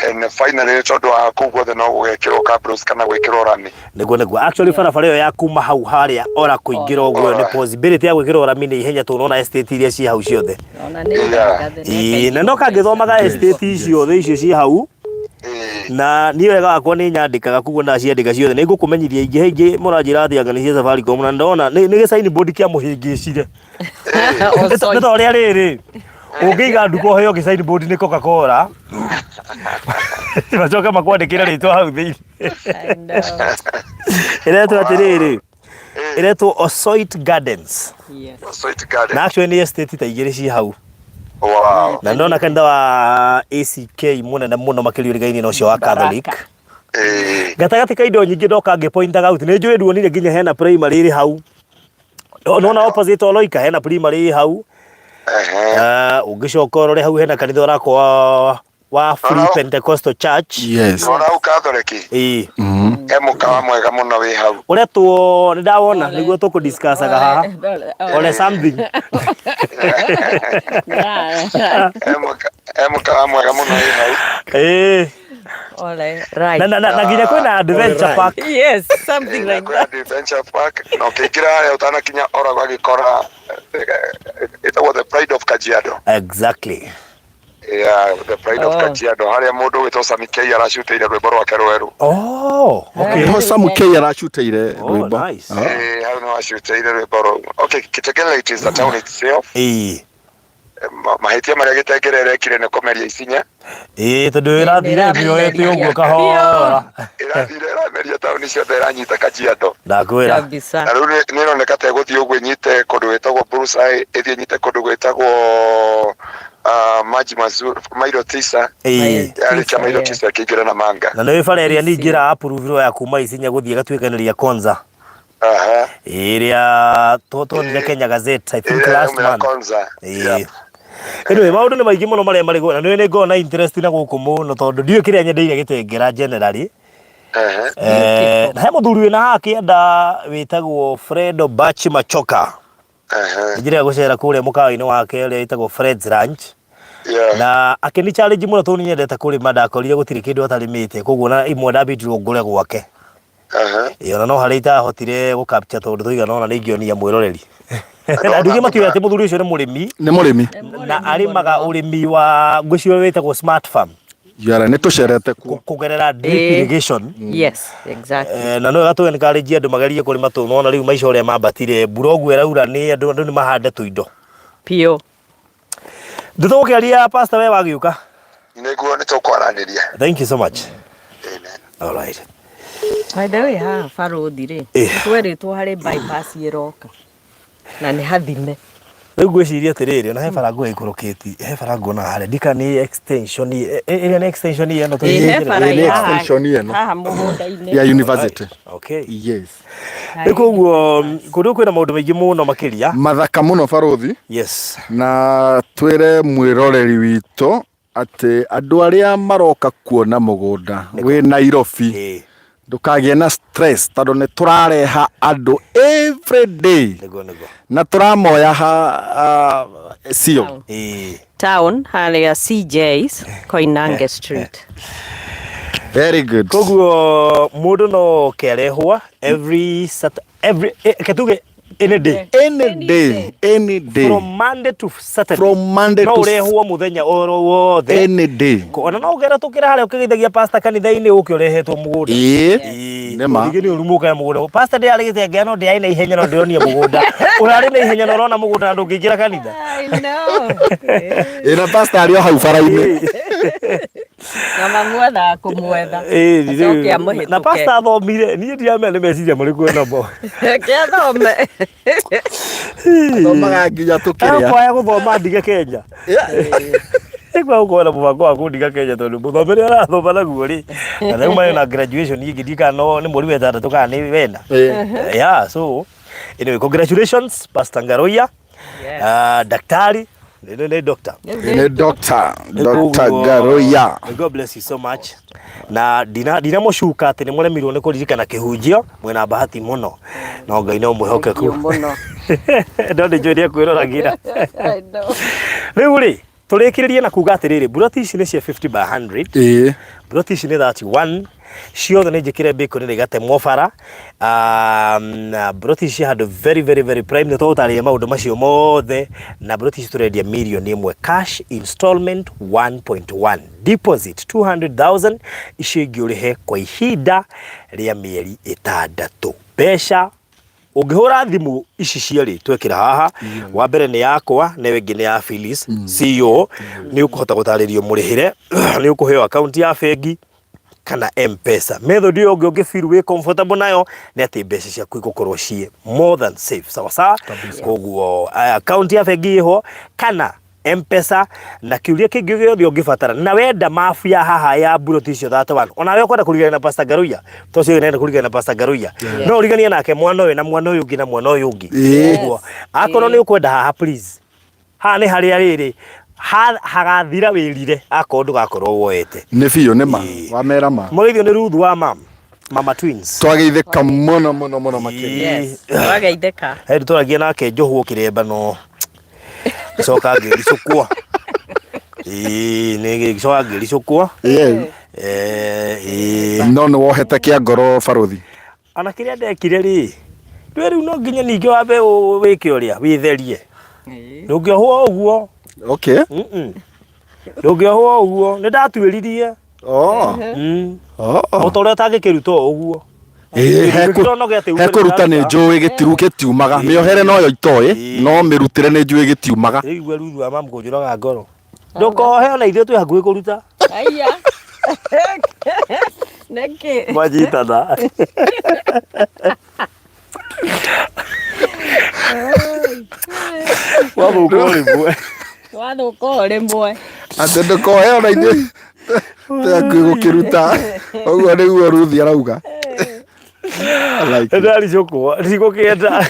And finally tondũ wa kũu guothe no gũgekĩrwo cabros kana gwĩkĩrwo rami. Nĩguo nĩguo. Actually barabara ĩyo ya kuma hau harĩa ora kũingĩra ũguo nĩ possibility ya gwĩkĩrwo rami nĩ ihenya tondũ nona estate iria ciĩ hau ciothe. Ona nĩ ngathe Ĩĩ, na no kangĩthomaga estate ciothe icio ciĩ hau na niĩ wega wakwa nĩ nyandĩkaga koguo ndaciandĩka ciothe nĩ ngũkũmenyithia ingĩ he ingĩ mũranjĩra atĩ anga nĩ cia Safaricom na ndona nĩ gĩ sign board kĩa mũhĩngĩcire. Nĩ ta ũrĩa rĩrĩ ũngĩiga nduka ũheo gĩ sign board nĩ Coca-Cola macoke makwandĩkĩre rĩtwa hau thĩinĩ. Ĩretwo atĩrĩrĩ ĩretwo Osoit Gardens. Osoit Gardens. Na actually nĩ estate ta igĩrĩ ci hau. Wow. Na ndona kanitha wa ACK mũnene mũno makĩria ũrigainĩ na ũcio wa Catholic. Gatagatĩ ka indo nyingĩ ndoka ngĩ point out nĩ njũĩ nduonire nginya hena primary ĩrĩ hau. Nona opposite Oloika hena primary ĩ hau. Ũngĩcoka ũrore hau hena kanitha ũrakwo wa Free Pentecostal Church. Yes. Nona hau Catholic. Ĩĩ. He mũkawa mwega mũno wĩ hau. Ũretwo nĩ ndawona nĩguo tũkũ discussaga haha. Ole something. He mũkawa mwega mũno wĩ hau. Ĩĩ. Ole, right. Na nginya kwĩna adventure park. Yes, something like that. Adventure park. Na ũkĩingĩra harĩa ũtanakinya ora ũgagĩkora ĩtagwo the Pride of Kajiado. Exactly. Yeah, the pride of Oh. Kajiado harĩa mũndũ ũgwĩtwo Sami K aracutĩire rwĩmbo rwake rwerũ. Oh, okay. Niho Sam K aracutĩire Oh, rwĩmbo. nice. Ah. Eh, hau no acutĩire rwĩmbo rũu. Okay, Kitengela it is the town itself. Ĩĩ. Mahĩtia marĩa Gĩtengera ĩrekire nĩ kũmeria isinya. Ĩĩ tondũ ĩrathire ĩmĩoete ũguo kahora. Ĩrathire ĩrameria taũni ciothe ĩranyita Kajiado. Ndakwĩra. Kabisa. Na rĩu nĩ ĩroneka ta ĩgũthiĩ ũguo ĩnyite kũndũ gwĩtagwo Bullseye, ĩthiĩ ĩnyite kũndũ gwĩtagwo Maji Mazuri, Mailo Tisa. Ĩĩ. Yarĩkia Mailo Tisa ĩkĩingĩra Namanga. Na nĩ bara ĩrĩa ningĩ ĩra approve ya kuma Isinya gũthiĩ ĩgatuĩkanĩria Konza. Aha. Ĩrĩa tuonire Kenya Gazette I think Ĩrĩa last yaumĩra month. Konza. Ĩĩ. Anyway, maũndũ nĩ maingĩ mũno marĩa marĩ na nĩ nĩ ngoragwo na interest na gũkũ mũno tondũ ndiũĩ kĩrĩa nyendeire gĩtengera generally. Aha. Eh, na he mũthuri wĩna haha kĩanda wĩtagwo Fredo Bachi Machoka. Aha. Njĩra ya gũcera kũrĩa mũkawa-inĩ wake ũrĩa wĩtagwo Fred's Ranch. Yeah. Na akĩni challenge mũno tondũ nĩ nyendete kũrĩma ndakorire gũtirĩ kĩndũ atarĩmĩte koguo na imwe ndambĩtirwo ngũre gwake. Aha. Ĩĩ ona no harĩa itahotire gũ capture tondũ tũigana ona nĩ ingĩonia mwĩroreri. Na Ndona andũ aingĩ matiũĩ mũna- atĩ mũthuri ũcio nĩ mũrĩmi Nĩ mũrĩmi. na arĩmaga ũrĩmi wa ngwĩciria wĩtagwo smart farm Yara nĩ tũcerete kuo. kũgerera drip Ĩĩ. irrigation. Yes, exactly. Eh, na no wega tũ encourage andũ magerie kũrĩma tondũ nĩwona rĩu maica ũrĩa mambatire mbura ũguo ĩraura nĩ andũ andũ nĩ mahande tũindo. Piũ. Ndĩtũgũkĩaria pastor we wagĩũka. Nĩguo nĩ tũkwaranĩria. Thank you so much. Amen. All right. By the way, haha barũthi rĩ, Eh. twerĩtwo harĩ bypass ĩroka na nĩ hathime. Rĩu ngwĩciria atĩrĩrĩ, ona he bara nguo ĩikũrũkĩti, he bara nguona harĩa, ndika nĩ extension, ĩrĩa nĩ extension ĩno Ĩ, he bara Ĩ, nĩ ĩ haha- extension ĩno. haha mũgũnda-inĩ. Ya university. Okay. Yes. Rĩu koguo kũndũ kwĩna maũndũ maingĩ mũno makĩria. Mathaka mũno barũthi. Yes. Na twĩre mwĩroreri witũ atĩ andũ arĩa maroka kuona mũgũnda wĩ Nairobi Ĩĩ. ndũkagĩe na stress tondũ nĩ tũrareha andũ every day Nĩguo nĩguo. na tũramoya ha cio Ĩĩ. Town harĩa CJ's Koinange Street. very good Koguo mũndũ no oke arehwo every Sat every reke tuge any day. any day any day From Monday to Saturday. From Monday no to ũrehwo mũthenya oro wothe. any day Ona no ũgera tũkĩra harĩa ũkĩgeithagia pastor kanitha-inĩ ũke ũrehetwo mũgũnda. ĩĩ Ĩĩ, nĩ ma ningĩ nĩ ũru mũkae mũgũnda. Pastor ndĩrarĩ gĩtengea no ndĩrarĩ na ihenya no ndĩronire mũgũnda. Ũrarĩ na ihenya na ũrona mũgũnda na ndũngĩingĩra kanitha. I know. ĩ na pastor arĩ o hau bara-inĩ Na mamwethaga kũmwetha. Ĩĩ, rĩu- Acoke amũhĩtũke. na pastor athomire niĩ ndiramenya nĩ meciria marĩkũ enamo. Reke athome. athomaga nginya tũkĩrĩa Akwaya gũthoma ndige Kenya. Nĩguo gũkorwo na mũbango wa kũndiga Kenya tondũ mũthomere arathoma naguo rĩ na rĩu marĩ na graduation ĩngĩ ndiũĩ kana no nĩ mweri wa ĩtandatũ kana nĩ wena. Yeah, so anyway, congratulations Pastor Ngaruiya. Yes. Daktari nĩ nĩ doctor. nĩ doctor Dr. Koguo, Ngaruiya God bless you so much. Na ndina ndinamũcuka atĩ nĩ mũremirwo nĩ kũririkana kĩhunjio mwĩna bahati mũno no Ngai no mwĩhokeku Thank you mũno. no nĩ njũĩ nĩ ekwĩroragĩra I know. rĩu rĩ tũrĩkĩrĩrie na kuga atĩrĩrĩ mburoti ici nĩ cia 50 by 100 ĩĩ mburoti ici nĩ 31 ciothe nĩ njĩkĩre bacon nĩ igatemwo bara na mburoti ici handũ very very very prime nĩ tũgũtarĩria maũndũ macio mothe na mburoti ici tũrendia mirioni ĩmwe cash installment 1.1 deposit 200,000 icio ingĩ ũrĩhe kwa ihinda rĩa mĩeri ĩtandatũ mbeca ũngĩhũra thimũ ici cierĩ twekĩra haha wa mbere nĩ yakwa na ĩyo ĩngĩ nĩ ya Phyllis CEO nĩ ũkũhota gũtarĩrio mũrĩhĩre nĩ ũkũheo akaunti ya bengi kana M-Pesa method ĩyo ũngĩ ũngĩ feel wĩ comfortable nayo nĩ atĩ mbeca ciaku igũkorwo ciĩ more than safe sawa sawa koguo akaunti ya bengi ĩho kana M-Pesa na kĩũria kĩngĩ gĩothe ũngĩbatara na wenda mabu ya haha ya mburoti icio 31 ona we ũkwenda kũrigania na Pastor Ngaruiya to cio nenda kũrigania na Pastor Ngaruiya no ũriganie nake mwana ũyũ na mwana ũyũ ũngĩ na mwana ũyũ ũngĩ Koguo, akorwo nĩ ũkwenda haha please haha nĩ harĩa rĩrĩ hagathira wĩrire akorwo ndũgakorwo woete nĩ biũ nĩ ma wamera ma mũgeithio nĩ Ruth wa mam mama twins twageithĩka mũno mũno mũno makĩria Yes. Twageithĩka. Hĩndĩ tũragia nake njohwo kĩremba no gĩcoka ngĩricũkwo ĩĩ nĩ gĩcoka ngĩricũkwo Yes. ĩĩ no nĩ wohete kĩa ngoro barũthi ona kĩrĩa ndekire rĩ ndwe rĩu no nginya ningĩ wambe wĩke ũrĩa wĩtherie ndũngĩohwo ũguo okay Mm-mm. Ndũngĩohwo ũguo, nĩ ndatuĩririe. Oh. Oh. O ta ũrĩa ũtangĩkĩruta o ũguo. Ĩĩ, he kũ- Ndĩronoge atĩ he kũruta nĩ njũĩ gĩtiru gĩtiumaga mĩohere noyo itoĩ no mĩrutĩre nĩ njũĩ gĩtiumaga Rĩu igua Ruthu wa mamu kũnjũraga ngoro. Ndũkohe ona ithuĩ twĩ hakuhĩ kũruta. Aya. Nĩkĩ? Mwanyitana. Wathũka o rĩmwe. Wathũka o rĩmwe. Atĩ ndũkohe ona ithuĩ twĩ hakuhĩ gũkĩruta ũguo nĩguo Ruthi arauga. I like it. Ndaricũkwo ndigũkĩenda.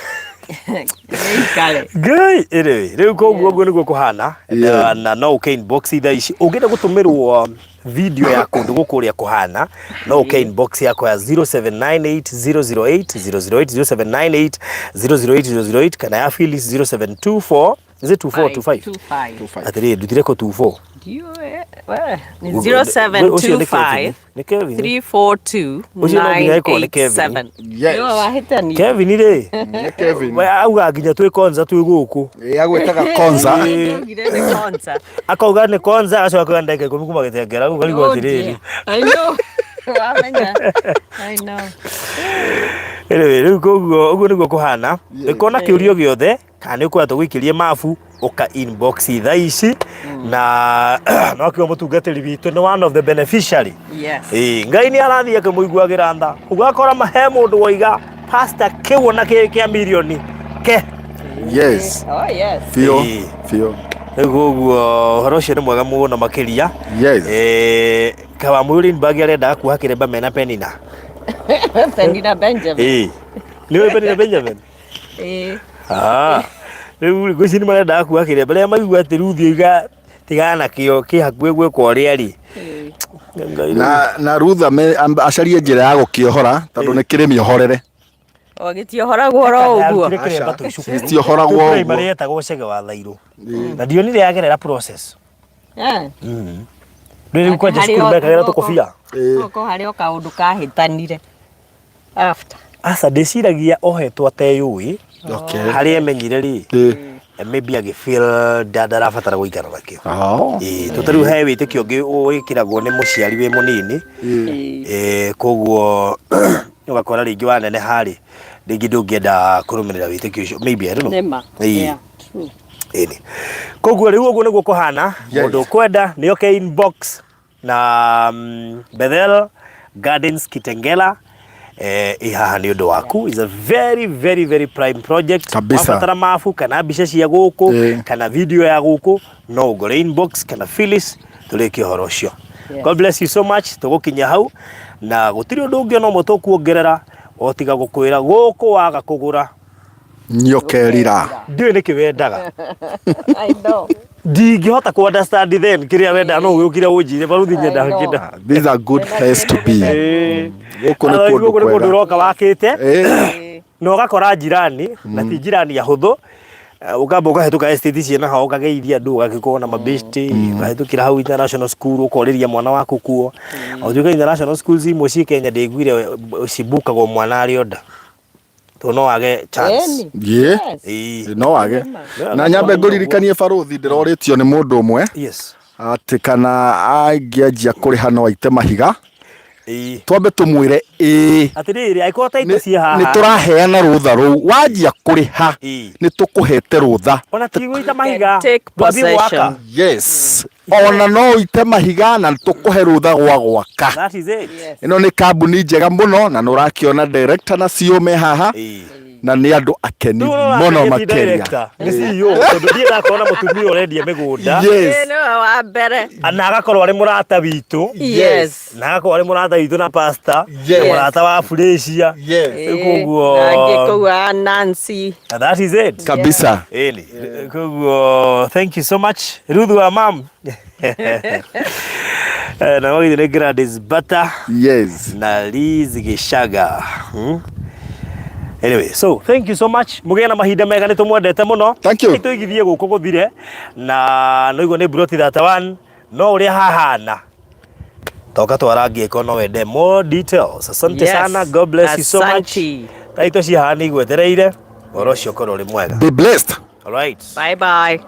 Nĩikare. Ngai anyway rĩu koguo ũguo nĩguo kũhana. Yeah. Na no ũke inbox thaa ici ũngĩenda gũtũmĩrwo video ya kũndũ gũkũ ũrĩa kũhana no ũke inbox yakwa ya 0798008008 0798008008 kana ya Phyllis 0724 is it 24 25 25. atĩrĩrĩ ndutire kũ 24 Ndiũĩ, we, nĩ Ũcio nĩ 0725 Kevin. Nĩ Kevin 342 Ũcio no nginya ĩkorwo nĩ Kevin. 987. Yes. Nĩwe wahĩtania. Kevin rĩ Nĩ Kevin. we auga nginya twĩ konza twĩ gũkũ Ĩ, agwĩtaga Konza. Ndaugire nĩ Konza. Akauga nĩ konza agacoka kuoya ndagĩka ikũmi kuma gĩtengera ũkarigwo Oh atĩrĩrĩ. dear. I know. Wamenya. I know. Anyway, rĩu koguo ũguo nĩguo kũhana. Ũngĩkorwo na kĩũria o gĩothe kana nĩ ũkwenda tũgũikĩrie mabu ũka inbox thaa ici na no kiugo mũtungatĩri witũ nĩ one of the beneficiary. Yes. Ĩĩ, Ngai nĩ arathiĩ akĩmũiguagĩra tha ũgakora he mũndũ woiga pastor kĩu ona kĩ kĩa mirioni ke. Yes. Oh yes. Biũ. Ĩĩ. Biũ. Rĩu koguo ũhoro ũcio nĩ mwega mũno makĩria. Yes. Eh, Kawamũyũ Lindbergh arendaga kuoha kĩremba mena Penina. Penina Benjamin. Ĩĩ. Nĩ ũĩ Penina Benjamin? Ĩĩ. Ah. Rĩu ngwĩciria nĩ marendaga kuoha kĩremba rĩrĩa maigua atĩ Ruth oiga tigana nakĩo kĩ hakuhĩ gwĩka ũrĩa rĩ. Ĩĩ. Ngai rĩu. Na Ruth acarie njĩra ya gũkĩohora tondũ nĩ kĩrĩ mĩohorere. O gĩtiohoragwo oro ũguo. Ndarutire kĩremba twĩ cukuru. Gĩtiohoragwo Twĩ ũguo. primary yetagwo Chege wa Thairũ. Na ndionire yagerera process. Eh. Rĩu kwanja Harĩ cukuru o- mekagĩra tũkobia. Oko harĩ o kaũndũ kahĩtanire. After. Aca ndĩciragia ohetwo ateyũĩ Okay. harĩa emenyire rĩ Ĩĩ. maybe agĩ feel ndarabatara gũikara nakĩo. Oh. Ĩĩ, tondũ rĩu he wĩtĩkio ũngĩ wĩkĩragwo nĩ mũciari wĩ mũnini. Ĩĩ. Ĩĩ, koguo ũgakora rĩngĩ waneneha rĩ rĩngĩ ndũngĩenda kũrũmĩrĩra wĩtĩkio ũcio maybe I don't know. Nĩma. Ĩĩ. Yeah, true. Ĩni. Koguo rĩu ũguo nĩguo kũhana. Yes. Mũndũ ũkwenda nĩ oke inbox na Bethel Gardens Kitengela ĩ haha nĩ ũndũ waku. Is a very very very prime project. Kabisa. Wabatara mabu kana mbica cia gũkũ Ĩĩ. kana video ya gũkũ no ũngore inbox kana Phyllis tũrĩkie ũhoro ũcio. Yes. God bless you so much. Tũgũkinyia hau na gũtirĩ ũndũ ũngĩ ona ũmwe tũkuongerera o tiga gũkwĩra gũkũ waga kũgũra Nyokerira. Ndiũĩ nĩkĩ wendaga. I know. Ndingĩhota kũ understand then kĩrĩa wendaga no ũgĩũkire ũnjĩre baruthi nyenda I know. ngĩenda. This is a good place to be. Ĩĩ. Gũkũ nĩ Otherwise kũndũ gũkũ nĩ kũndũ kwega. ũroka wakĩte Ĩĩ. na ũgakora njirani na ti njirani ahũthũ ũkamba ũkahĩtũka estate ciĩna hao ũkageithia andũ ũgagĩkorwo na mabeshte ũkahĩtũkĩra hau international school ũkorĩria mwana waku kuo o tuĩka international schools imwe ciĩ Kenya ndĩiguire cibukagwo mwana arĩ o nda tondũ no wage chance Ĩni. Ĩĩ. Yes. Ĩĩ. No wage. Na nyambe ngũririkanie barũthi ndĩrorĩtio nĩ mũndũ ũmwe Yes. atĩ kana angĩanjia kũrĩha no aite mahiga. Ĩĩ. Twambe tũmwĩre ĩĩ. Atĩrĩrĩ angĩkorwo taito ciĩ haha Nĩ tũraheana rũtha rũu wanjia kũrĩha Ĩĩ. nĩ tũkũhete rũtha. Ona ti gũita mahiga Take twambie gwaka. possession. Yes. Ona no ũite mahiga na tũkũhe rũtha gwa gwaka. That is it. Yes. Ĩno nĩ kambuni njega mũno na nĩ ũrakĩona director na CEO me haha Ĩĩ. na nĩ andũ akeni Rĩu ũrona mũno nĩ ti makĩria. director, nĩ CEO tondũ ndiĩ ndakorwo na mũtumia ũrendia mĩgũnda Yes. Ĩĩ, nĩwe wa mbere. na agakorwo arĩ mũrata witũ Yes. na agakorwo arĩ mũrata witũ na pastor Yes. na mũrata wa Furacia. Yes. Rĩu koguo Na angĩ kũu a Nancy. And that is it. Kabisa. Ĩni. Koguo thank you so much Ruth wa mam. Na wagithĩ nĩ Gladys Bata Yes. na Liz Gĩcaga. Anyway, so thank you so much. Mũgĩe na mahinda mega nĩ tũmwendete mũno. Thank you. Tũigithie gũkũ gũthire na no igua nĩ broti 31 no ũrĩa hahana. Toka twarangie ko no wende more details. Asante Yes. sana. God bless you so much. Asante. Taito cihana nĩ igwetereire. Ũhoro ũcio ũkorwo ũrĩ mwega. Be blessed. All right. Bye bye.